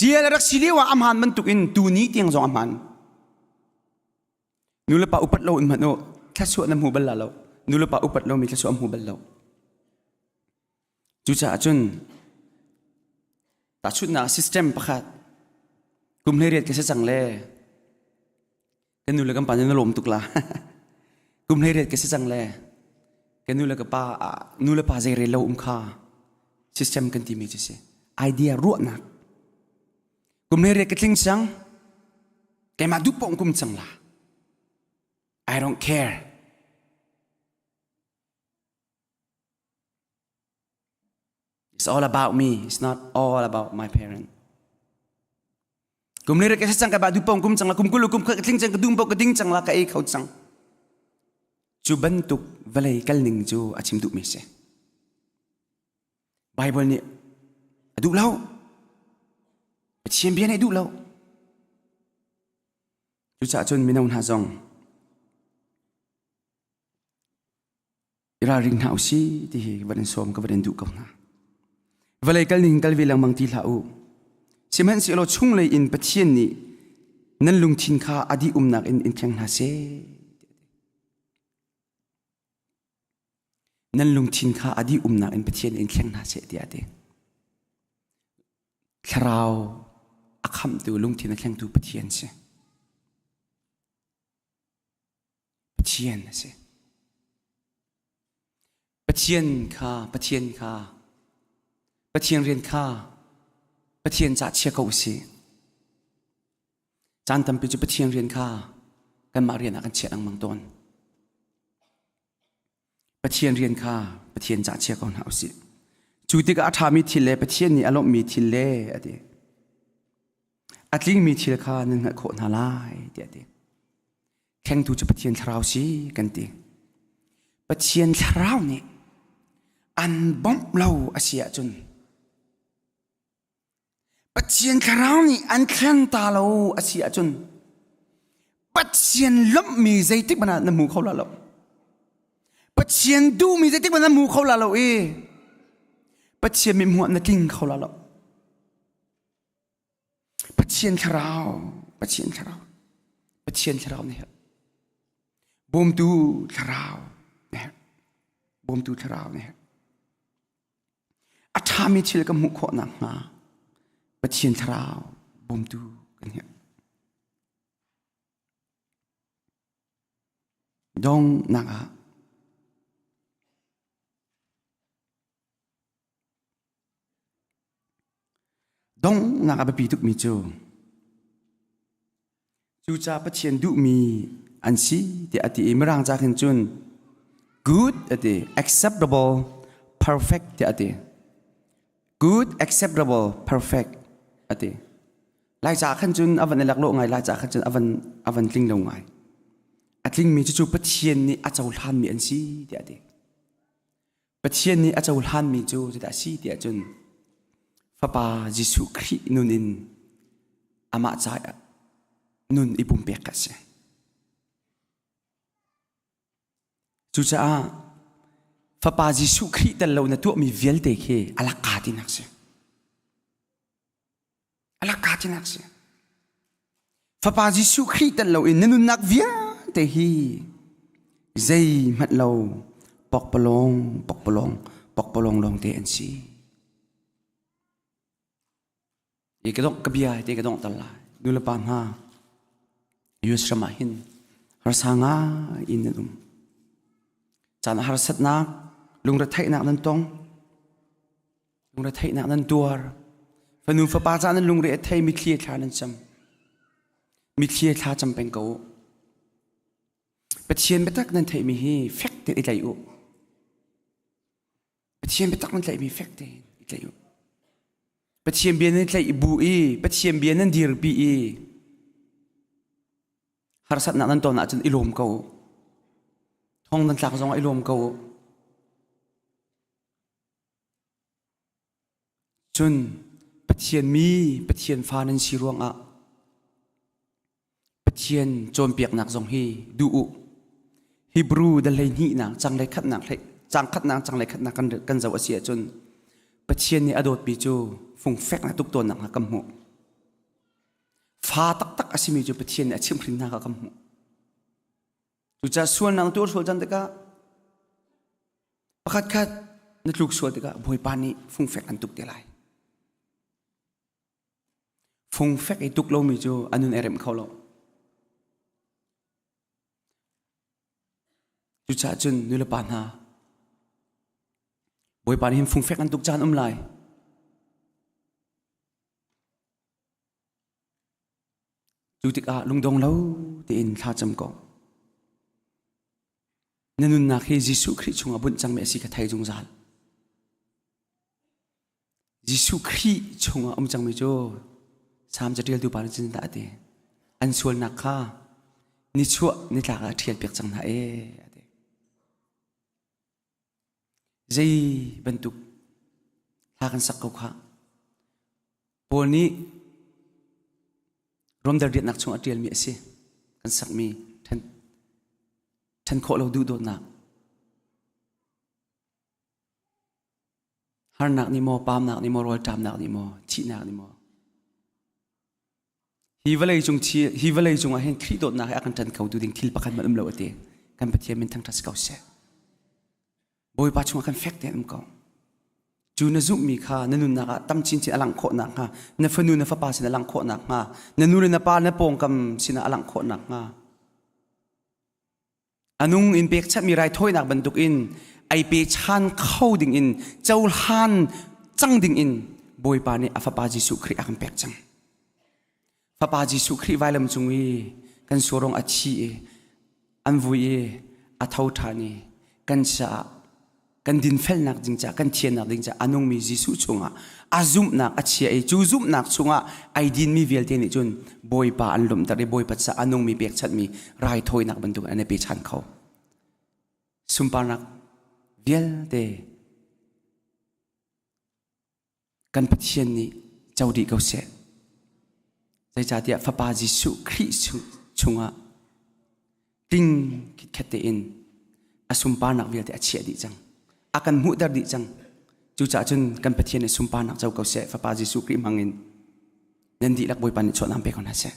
ṭial a rak si lio ah a hmaan bantukin tu ni tiang zong a hmaan. Nu le pa upat lo in hmanh u thluachuah na hmu bal la lo. Nu le pa upat lomi thluachuah hmu bal lo. Cucaah cun tahchunhnak system pakhat kum 18 ka si cang le kan nu le kan pa nih na lawm tuk la. Kum 18 ka si cang le kan nu le ka pa nu le pa zei rel lo um kha system kan timi cu si. Idea ruahnak. Kum 18 ka tling cang keimah duh paoh kum cang la. I don't care. It's all about me. It's not all about my parent. Kum le ka cang ka ba du pong kum cang la kum kulu kum kha tling cang ka dum po ka ding cang la ka ei kho cang. Cu bantuk vawlei kal ning cu a chim duh mi si. Bible nih a duh lo. Pathian bia nih a duh lo. Cucaah cun mino hna zong i ralring hna usih ti hi van in sawm ka van in duh ko hna. Vawlei kal ning kal ve lengmang ti hlah u. Sihmanhsehlaw chunglei in Pathian nih nan lungthin kha a dih umnak in in thleng hna seh. Nan lungthin kha a dih umnak in Pathian in thleng hna seh tiah a ti. Thlarau a khamhtu lungthin a thlengtu Pathian si. Pathian a si. Pathian kha Pathian kha Pathian rian kha Pathian cah chia ko usih. Caan tampi cu Pathian rian kha kanmah rian ah kan chiah lengmang tawn. Pathian rian kha Pathian cah chia ko hna usih. Cu tikah a ṭhami thil le Pathian nih a lawmhmi thil le a ti. A tlingmi thil kha nan hngalh khawh hna lai tiah a ti. Thlengtu cu Pathian thlarau si kan ti. Pathian thlarau nih an bawmh lo a si ahcun Pathian thlarau nih an thlen ta lo a si ahcun Pathian lawmhmi zeitik hmanh ah na hmu kho la lo. Pathian duhmi zeitik hmanh na hmu kho la lo i Pathian mithmuh ah na tling kho la lo. Pathian thlarau, Pathian thlarau, Pathian thlarau na herh. Bawmtu thlarau na herh. Bawmtu thlarau na herh. A ṭhami thil ka hmuh khawh nakhnga Pathian thlarau bawmtu kan herh. Dongnak ah Donghnak a biapi tukmi cu cuca Pathian duhmi an si tiah a ti i Mirang ca khin cun good a ti acceptable perfect tiah a ti good acceptable perfect a ti Lai ca khan cun a van i laklawh ngai Lai ca khan cun a van a van tling lo ngai a tlingmi cucu Pathian nih a cohlanmi an si tiah a ti Pathian nih a cohlanmi cu zeidah a si tiah cun Fapa Jesuh Khrih nun in amah ca nun i pumpek kha a si. Cucaah Fapa Jesuh Khrih tel lo na tuahmi vialte khi a lakka tinak si. A lakka tinak si. Fapa Jesuh Khrih tel loin na nunnak vialte hi zeihmanh lo pokpalawng pokpalawng pokpalawng lawngte an si. I ka dongh ka bia te ka dongh tal lai. Nu le pa hna US ram ah hin harsa ngai in nan um. Caan harsatnak, lungretheihnak nan tong. Lungretheihnak nan tuar. Fanu fapa ca nan lungre a thei mithli thla nan cam. Mithli thla cam peng ko u. Pathian biatak nan theihmi hi fek tein i tlaih u. Pathian biatak nan tlaihmi fek tein i tlaih u. Pathian bia nan tlaih bu i Pathian bia nan dirpi i harsatnak nan ton ahcun i lawm ko u. Thong nan tlak zongah i lawm ko u. Cun Pathian mi, Pathian fa nan si ruangah Pathian cawnpiaknak zong hi duh u. Hebrew dal hleihnihnak cang le khatnak cang khatnak cang le khatnak kan kan zoh a si ahcun Pathian nih a dawtmi cu fungfek na tuk tawnnak hna kan hmuh. Fa taktak a simi cu Pathian nih a chimhhrin hna kha kan hmuh. Cucaah sualnak tuar sual cang tikah pakhat khat na tluk sual tikah Bawipa nih fungfek an tuk te lai. Fungfek i tuk lomi cu a nun ai rem kho lo. Cucaah cun nulepa hna Bawipa nih hin fungfek an tuk caan um lai. Cu tikah lungdong lo tein thlacam ko. Na nunnak hi Jesuh Khrih chungah bunh cangmi a si kha thei zungzal. Jesuh Khrih chungah um cangmi cu Salm caṭialtu pa nih cun dah a ti. An sualnak kha nichuah nitlak ah ṭhial piak cang hna ee a ti. Zei bantuk hla kan sak ko kha. Paul nih Romdal riatnak chung a ṭialmi a si. Kan sakmi ṭhen, ṭhen khawh lo duhdawtnak. Harnak nih maw, paamnak nih maw, rawlṭamnak nih maw, thihnak nih maw. Hi vawlei cung hi vawlei cungah hin Khrih dawtnak he a kan ṭan kho tu ding thil pakhat hmanh um lo a ti. Kan Pathian min thangṭhat si ko seh. Bawipa chungah kan fek tein um ko. Cu na zumhmi kha na nunnak ah tam chinchin a langh khawh nakhnga, na fanu na fapa sin a langh khawh nakhnga, na nu le na pa na pawngkam sinah a langh khawh nakhnga, a nung in pekchanhmi raithawinak bantukin ei pechan kho dingin cohlan cang dingin Bawipa nih a fapa Jesuh Khrih a kan pek cang. Fapa Jesuh Khrih vailam cung i kan suarong a thi i an vui i a tho ṭhan i kan caah kan dinfelnak ding caah kan thiannak ding caah a nungmi Jesuh chungah a zumhnak a chia i cu zumhnak chungah ai dinmi vialte nih cun Bawipa an lawmhter i Bawipa caah a nungmi pekchanhmi raithawinak bantuk an i pechan kho. Sunparnak vialte kan Pathian nih co dih ko seh. Zeicahtiah Fapa Jesuh Khrih chungah tling khitkhet tein a sunparnak vialte a chiah dih cang. A kan hmuhter dih cang. Cucaah cun kan Pathian nih sunparnak co ko seh. Fapa Jesuh Khrih hmangin nan dihlak Bawipa nih chuahnak pe ko hna seh.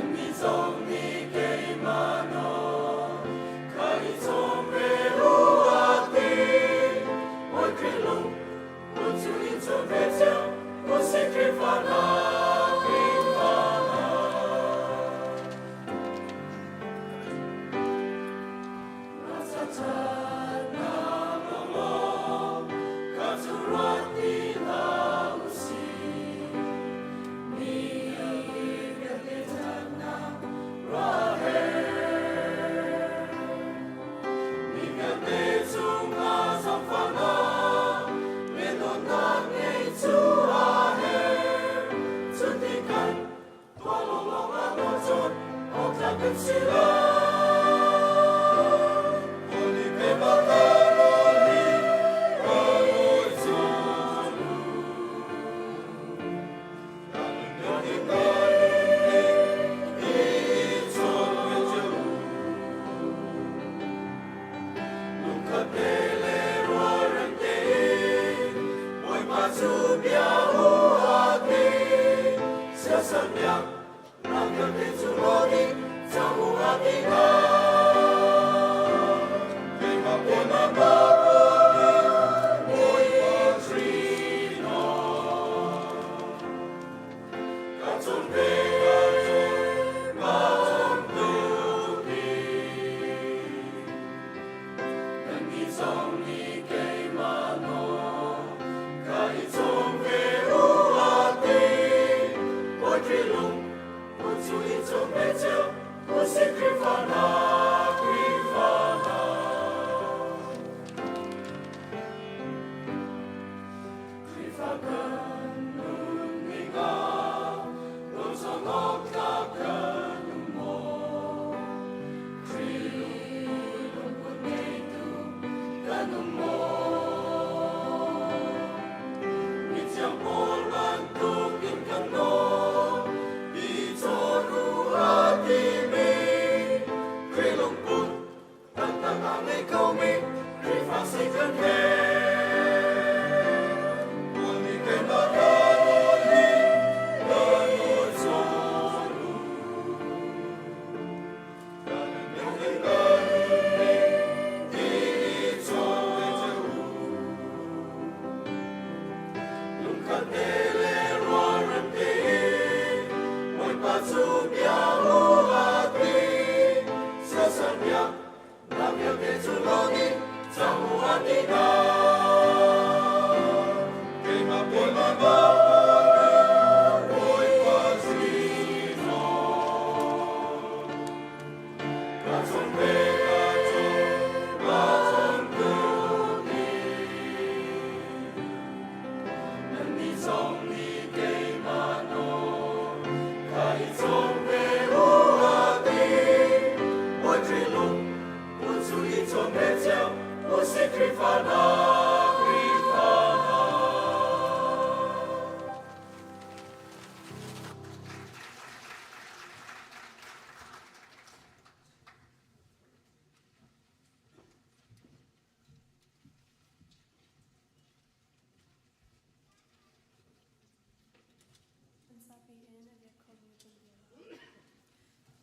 Nannih zong nih keimah nawl kha i cawm ve u a ti. Bawi Khrih lung put cu i cawm ve cio u si Khrihfa hna, Khrihfa hna.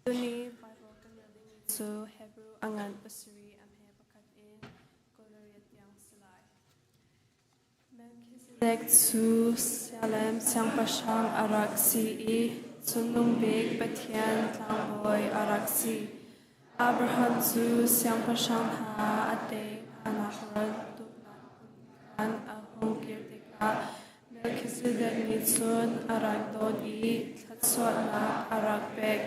Tuni Bible kan rel dingmi cu Hebrew a ngan pasarih a hme pakhat in Golariat tiang si lai. Melchizedek cu Salem siangpahrang a rak si i Cungnung Bik Pathian tlangbawi a rak si. Abraham cu siangpahrang hna a tei hnanak ral tuknak hmun khan a hung kir tikah Melchizedek nih cun a rak don i thluachuahnak a rak pek.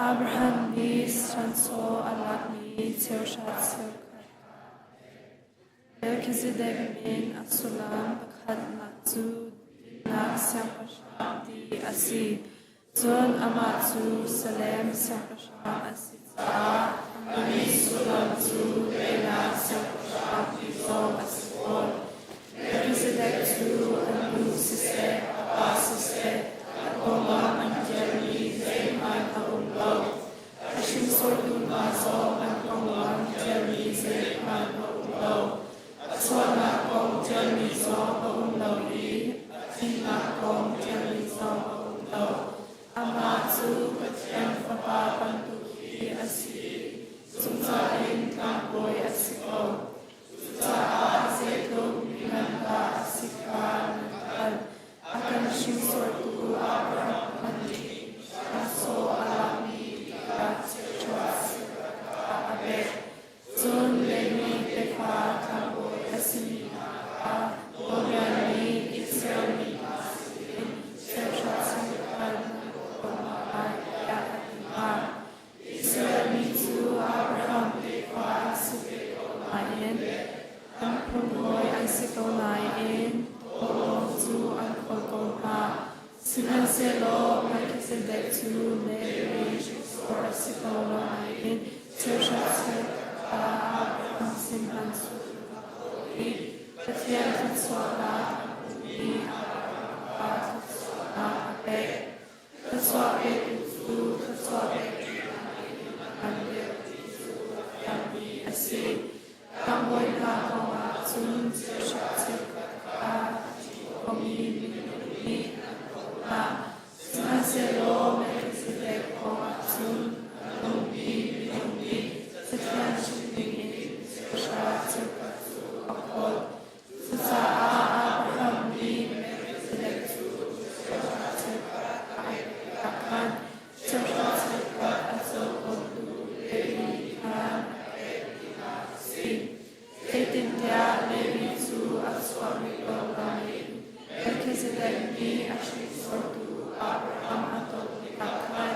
Abraham nih hranchaw a lakmi cheuhra cheukhat kha a pek. Melchizedek min a sullam pakhatnak cu dinnak siangpahrang ti a si. Cun amah cu Salem siangpahrang a si caah a min sullam cu teinak siangpahrang ti zong a si fawn. Melchizedek cu a nu siseh, a pa siseh, a konglam an ṭialmi zeihmanh a um lo. A hringsortu hna zong an konglam ṭialmi zeihmanh a um lo. A chuahnak kong ṭialmi zong a um lo i a thihnak kong ṭialmi zong a um lo. Amah cu Pathian Fapa. Pathian thluachuahnak a hmumi Abraham kha thluachuahnak a pek. Thluachuah petu cu thluachuah pektu nakin a ngan deuh ti cu a fiangmi a si. Tlangbawi hna kongah cun cheuhra cheukhat kha a thi khomi minung nih an kawh hna. Sihmanhsehlaw Melchizedek kongah cun a nungmi minung nih Pathian chim dingin cheuhra cheukhat cu a kawl. Cucaah Abraham nih Melchizedek cu cheuhra cheukhat a pek tikah khan cheuhra cheukhat a co tawntu Levi khan a pek tinak a si. Zeitintiah Levi cu a chuah rih ko nain Melchizedek nih a hringsortu Abraham a ton tikah khan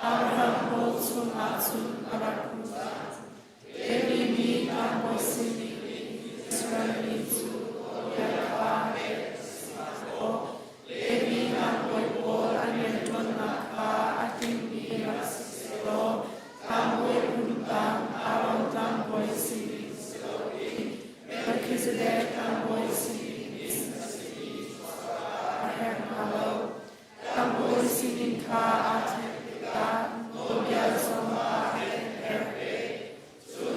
Abraham paw chungah cun a rak um cang. Levi nih tlangbawi sining in Israel mi cu nawlbia kha pek a si hna Levi tlangbawi pawl an rianṭuannak kha a tlingmi rak si sehlaw tlangbawi phun dang Aaron tlangbawi sining si loin Melchizedek tlangbawi sining in a simi a herh hnga lo. Tlangbawi sining kha aa thlen tikah nawlbia zong aa thlenter ve.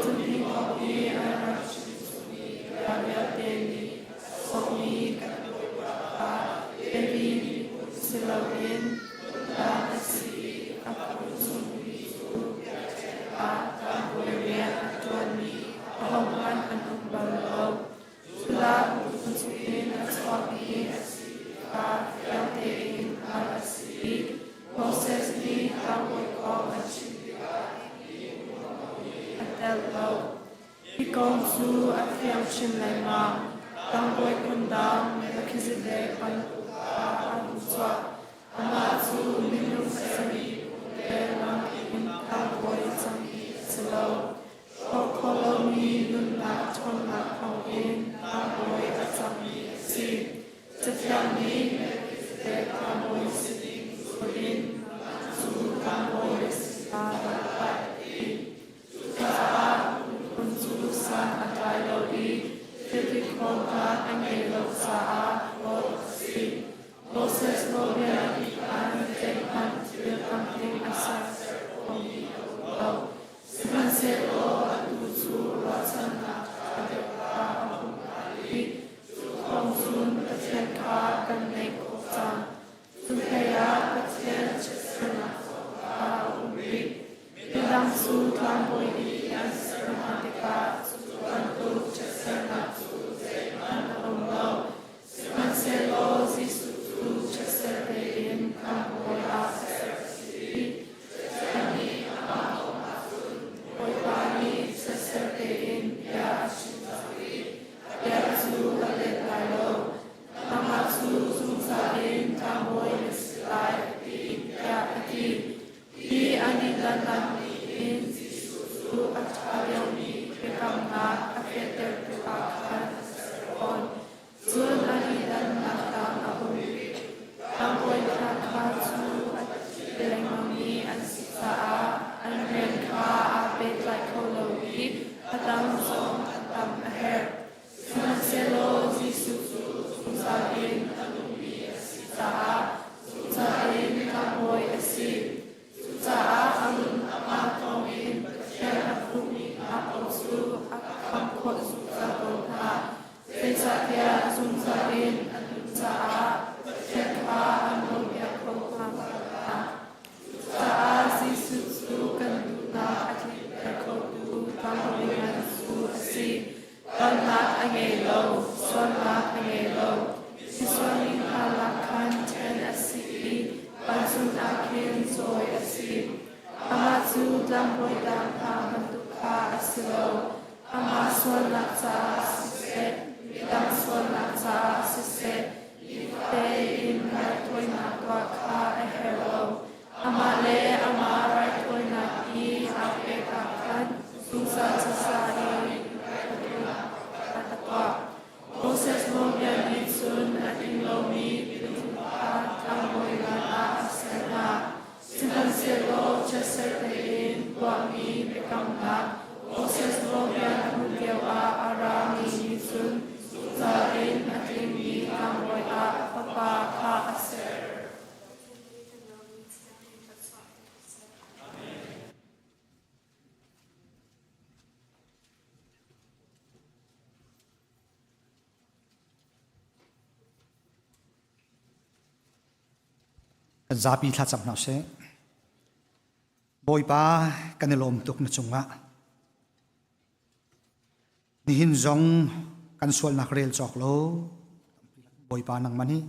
Cun hi kong hi an rak chimchungmi bia vialte nih a sawhmi kan Bawipa kha Levi miphun si loin phundang a si i a phun chungmi cu biakṭheng ah tlangbawi rian a ṭuanmi ahohmanh an um bal lo. Judah miphun chungin a chuakmi a si ti kha fiang tein hngalh a si i Moses nih tlangbawi kong a chim tikah hihi a telh lo. Hi kong cu a fiang chin lengmang. Tlangbawi phundang Melchizedek bantuk kha an hun chuah. Amah cu minung a simi phung le lam in tlangbawi cangmi a si lo. Hrawh khawh lomi nunnak ṭhawnnak thawngin tlangbawi a cangmi a si. Cathiang nih Melchizedek tlangbawi si ding zulh in nangmah cu tlangbawi na si lai tiah a ti. Cucaah miphun cu san a tlai lo i thiltikhawlnak a ngei lo caah hlawt a si. Moses nawlbia nih khan zeihmanh thil tlamtling a ser khomi a um lo. Sihmanhsehlaw atu cu ruahchannak ṭha deuh kha a hung phan i cu thawng cun Pathian kha kan naih khawh cang. Cu hleiah Pathian chiatsernak zong kha a um rih. Midang cu tlangbawi i an ser hna tikah cu bantuk chiatsernak cu zeihmanh a um lo. Sihmanhsehlaw Jesuh cu chiatser tein tlangbawi ah ser a si i Pathian nih amah kong ahcun Bawipa nih chiatser tein bia a chim cang i a bia cu a let lai lo. Nangmah cu zungzal in tlangbawi na si lai a ti tiah a ti. Hi an i dannak nih hin Jesuh cu a ṭha deuhmi biakamnak a fehtertu ah khan a ser fawn. Cun an i dannak dang a um rih. Tlangbawi hna kha cu a thi lengmangmi an si caah an rian kha aa pehtlai kho lo i a dang zong an tam a herh. Sihmanhsehlaw Jesuh cu zungzal in a nungmi a si caah zungzal in tlangbawi a si. Cucaah a nun amah thawngin Pathian a hmuhmi hna paoh cu a khamh khawh zungzal ko hna. Zeicahtiah zungzal in a nun caah Pathian kha a nawlpiak kho hna hna. Cucaah Jesuh cu kan duhnak a tlinter khotu tlangbawi ngan cu a si. Palhnak a ngei lo, sualnak a ngei lo. Misualmi hna lak khan ṭhen a si i vancung ah khin cawi a si. Amah cu tlangbawi dang hna bantuk kha a si lo. Amah sualnak caah siseh, midang sualnak caah siseh, nifate in raithawinak tuah kha a herh lo. Amah le amah raithawinak i aa pek ah khan zungzal caza in raithawinak kha a tuah. Moses nawlbia nih cun a tling lomi biathum kha tlangbawi ngan ah a ser hna. Sihmanhsehlaw chiatser tein tuahmi biakamnak Moses nawlbia hnu lioah a rami nih cun zungzal in. Kan zapi thlacam hna sih. Bawipa kan i lawm tuk na cungah. Nihin zong kan sualnak rel cawk lo. Bawipa nangmah nih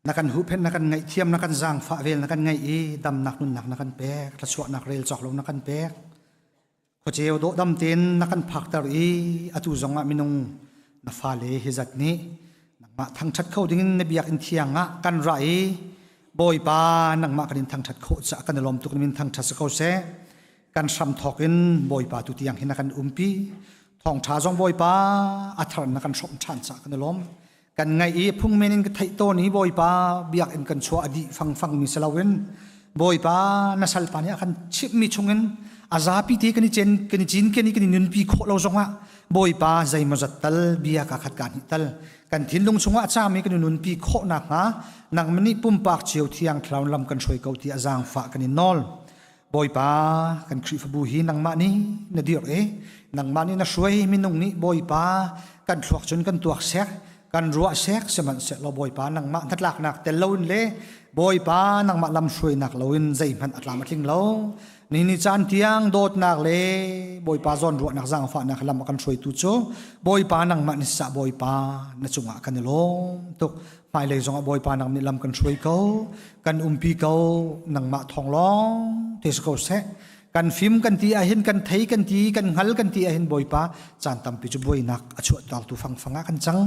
na kan huhphenh na kan ngaihthiam na kan zaangfah vel na kan ngaih i damnak nunnak na kan pek thluachuahnak rel cawk lo na kan pek khuaceu dawhdam tein na kan phakter i atu zongah minung na fale hi zat nih nangmah thangṭhat kho dingin na biakinn thiang ah kan ra i Bawipa nangmah kan in thangṭhat khawh caah kan i lawm tuk min thangṭhat si ko seh kan hram thawk in Bawipa tu tiang hin na kan umpi thawngṭha zong Bawipa a thar na kan hrawmh ṭhan caah kan i lawm kan ngaih i phungmen in ka theih tawn i Bawipa biakinn kan chuah a dih fangfang mi si loin Bawipa na salpa nih a kan chimhmi chungin a zapi te kan i cen kan i cinken i kan i nunpi khawh lo zongah Bawipa zeimawzat tal bia ka khat ka hnih tal kan thinlung chungah a cami kan i nunpi khawh nakhnga nangmah nih pumpak cio thiang thlarau lam kan hruai ko ti a zaangfah kan in nawl Bawipa kan Khrihfabu hi nangmah nih na dirh i nangmah nih na hruai minung nih Bawipa kan thluak cun kan tuak sek kan ruah sek sihmanhsehlaw Bawipa nangmah hnatlaknak tel loin le Bawipa nangmah lam hruainak loin zeihmanh a tlam a tling lo ni ni caan tiang dawtnak le Bawipa zawnruahnak zaangfahnak lam a kan hruaitu cu Bawipa nangmah ni sah Bawipa na cungah kan i lawm tuk hmailei zongah Bawipa nang nih lam kan hruai ko kan umpi ko nangmah thawng lawng te si ko seh kan fim kan ti ahhin kan thei kan ti kan hngal kan ti ahhin Bawipa caan tampi cu buainak a chuahtertu fangfang ah kan cang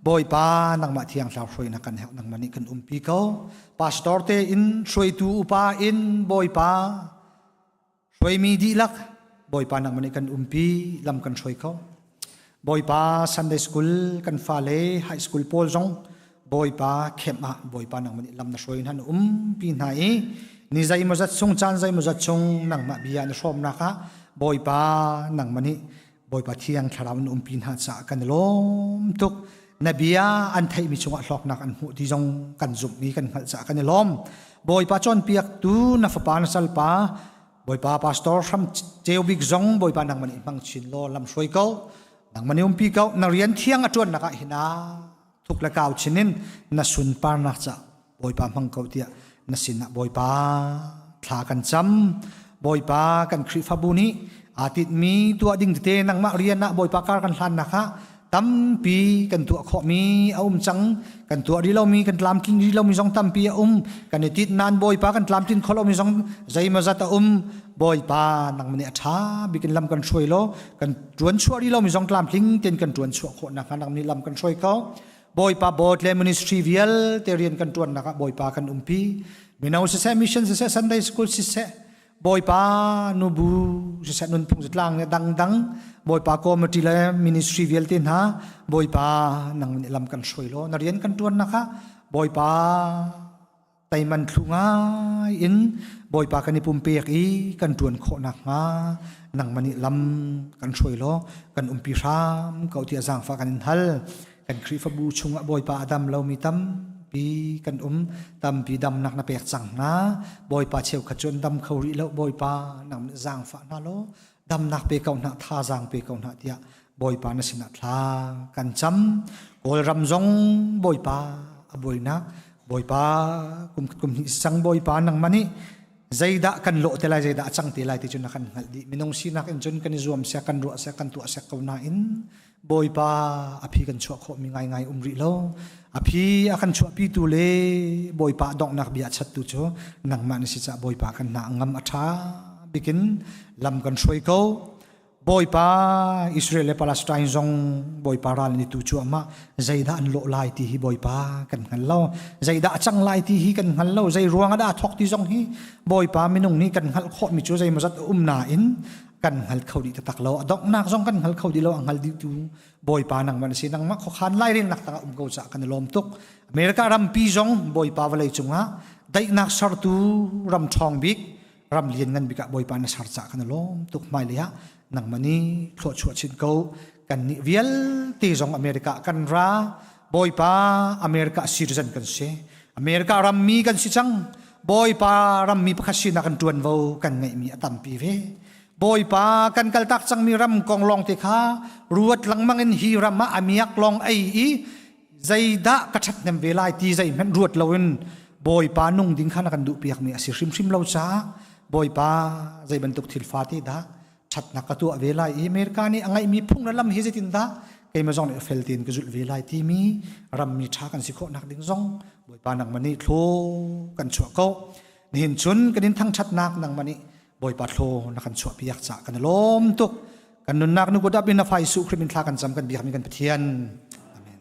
Bawipa nangmah thiang thlarau hruainak kan herh nangmah nih kan umpi ko pastor te in hruaitu upa in Bawipa Hruaimi dihlak Bawipa nangmah nih kan umpi lam kan hruai kho. Bawipa Sunday School kan fale high school pawl zong Bawipa camp ah Bawipa nangmah nih lam na hruai hna na umpi hna i ni zeimawzat chung caan zeimawzat chung nangmah bia na hrawmnak ah Bawipa nangmah nih Bawipa thiang thlarau na umpi hna caah kan i lawm tuk. Na bia an theihmi chungah hlawknak an hmuh ti zong kan zumh i kan hngalh caah kan i lawm. Bawipa cawnpiaktu na fapa na salpa Bawipa pastor hram ceu bik zong Bawipa nangmah nih hmang chin law lam hruai ko nangmah nih umpi ko na rian thiang a ṭuannak ah hin thuk le kau chin in na sunparnak ca Bawipa hmang ko tiah na sinah Bawipa thla kan cam Bawipa kan Khrihfabu nih aa tinhmi tuah ding tete nangmah rian ah Bawipa kar kan hlannak ah tampi kan tuah khawhmi a um cang kan tuah rih lomi kan tlamtlin rih lomi zong tampi a um kan i tit nain Bawipa kan tlamtlin kho lomi zong zeimawzat a um Bawipa nangmah nih a ṭha bik in lam kan hruai law kan ṭuan chuah rih lomi zong tlamtling tein kan ṭuan chuah khawh nakhnga nangmah nih lam kan hruai ko Bawipa board le ministry vialte rian kan ṭuannak ah Bawipa kan umpi mino siseh mission siseh Sunday school siseh Bawipa nubu siseh nunphung zatlang le dangdang Bawipa committee le ministry vialte hna Bawipa nang nih lam kan hruai law na rian kan ṭuannak ah Bawipa teiman thlu ngai in Bawipa kan i pumpek i kan ṭuan khawh nakhnga nangmah nih lam kan hruai law kan umpi hram ko tiah zaangfah kan in hal kan Khrihfabu chungah Bawipa a dam lomi tampi kan um tampi damnak na pek cang hna Bawipa cheukhat cu an dam kho rih lo Bawipa nang nih zaangfah hna law damnak pe ko hna thazaang pe ko hna tiah Bawipa na sinah thla kan cam Kawlram zong Bawipa a buainak Bawipa kum kum hnih sang Bawipa nangmah nih zeidah kan lawh te lai zeidah a cang te lai ti cu na kan hngalh dih minung sinak in cun kan i zuam sek kan ruah sek kan tuah sek ko nain Bawipa a phi kan chuah khawhmi ngaingai um rih lo a phi a kan chuahpitu le Bawipa donghnak bia chattu cu nangmah na si caah Bawipa kan hna ngam a ṭha bikin lam kan hruai ko Bawipa Israel le Palestine zong Bawipa ral ni tu cuahmah zeidah an lawh lai ti hi Bawipa kan hngal lo zeidah a cang lai ti hi kan hngal lo zei ruang ah dah a thawk ti zong hi Bawipa minung nih kan hngalh khawhmi cu zeimawzat a um nain kan hngal kho dih taktak lo a donghnak zong kan hngal kho dih lo a hngal dih tu Bawipa nangmah na si nangmah khuakhan lairelnak tangah um ko caah kan i lawm tuk America rampi zong Bawipa vawlei cungah daihnak sertu ram ṭhawng bik ram lian ngan bik ah Bawipa na ser caah kan i lawm tuk hmailei ah nangmah nih thluachuah chin ko kan nih vialte zong America kan ra Bawipa America citizen kan si America rammi kan si cang Bawipa rammi pakhat sinak kan ṭuanvo kan ngeihmi a tampi ve Bawipa kan kaltak cangmi ram kong lawng te kha ruat lengmang in hi ram ah a miak lawng ei i zeidah ka ṭhathnem ve lai ti zeihmanh ruat loin. Bawipa nung ding kha na kan duh piak mi a si hrimhrim lo caah Bawipa zei bantuk thil fate dah ṭhatnak ka tuah ve lai i America nih a ngeihmi phung le lam hi zeitindah keimah zong nih fel tein ka zulh ve lai timi rammi ṭha kan si khawhnak ding zong Bawipa nangmah nih thlaw kan chuah ko. Nihin chun kan in thangṭhatnak nangmah nih Bawipa thlaw na kan chuah piak caah kan i lawm tuk. Kan nunnak nu kut in na fa Jesuh Khrih min thla kan cam kan biakmi kan Pathian. Amen.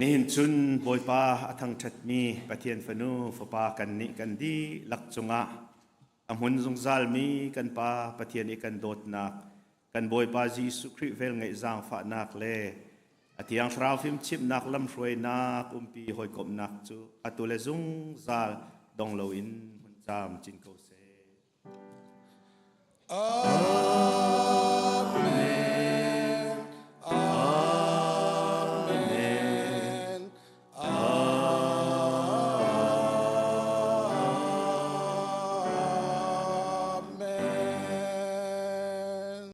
Nihin cun Bawipa a thangṭhatmi Pathian fanu fapa kannih kan dihlak cungah a hmun zungzalmi kan Pa Pathian i kan dawtnak, kan Bawipa Jesuh Khrih velngeih zaangfahnak le a Thiang Thlarau fimchimhnak lamhruainak umpi hawikomhnak cu atu le zungzal dong loin hmun caam cin ko seh. Amen.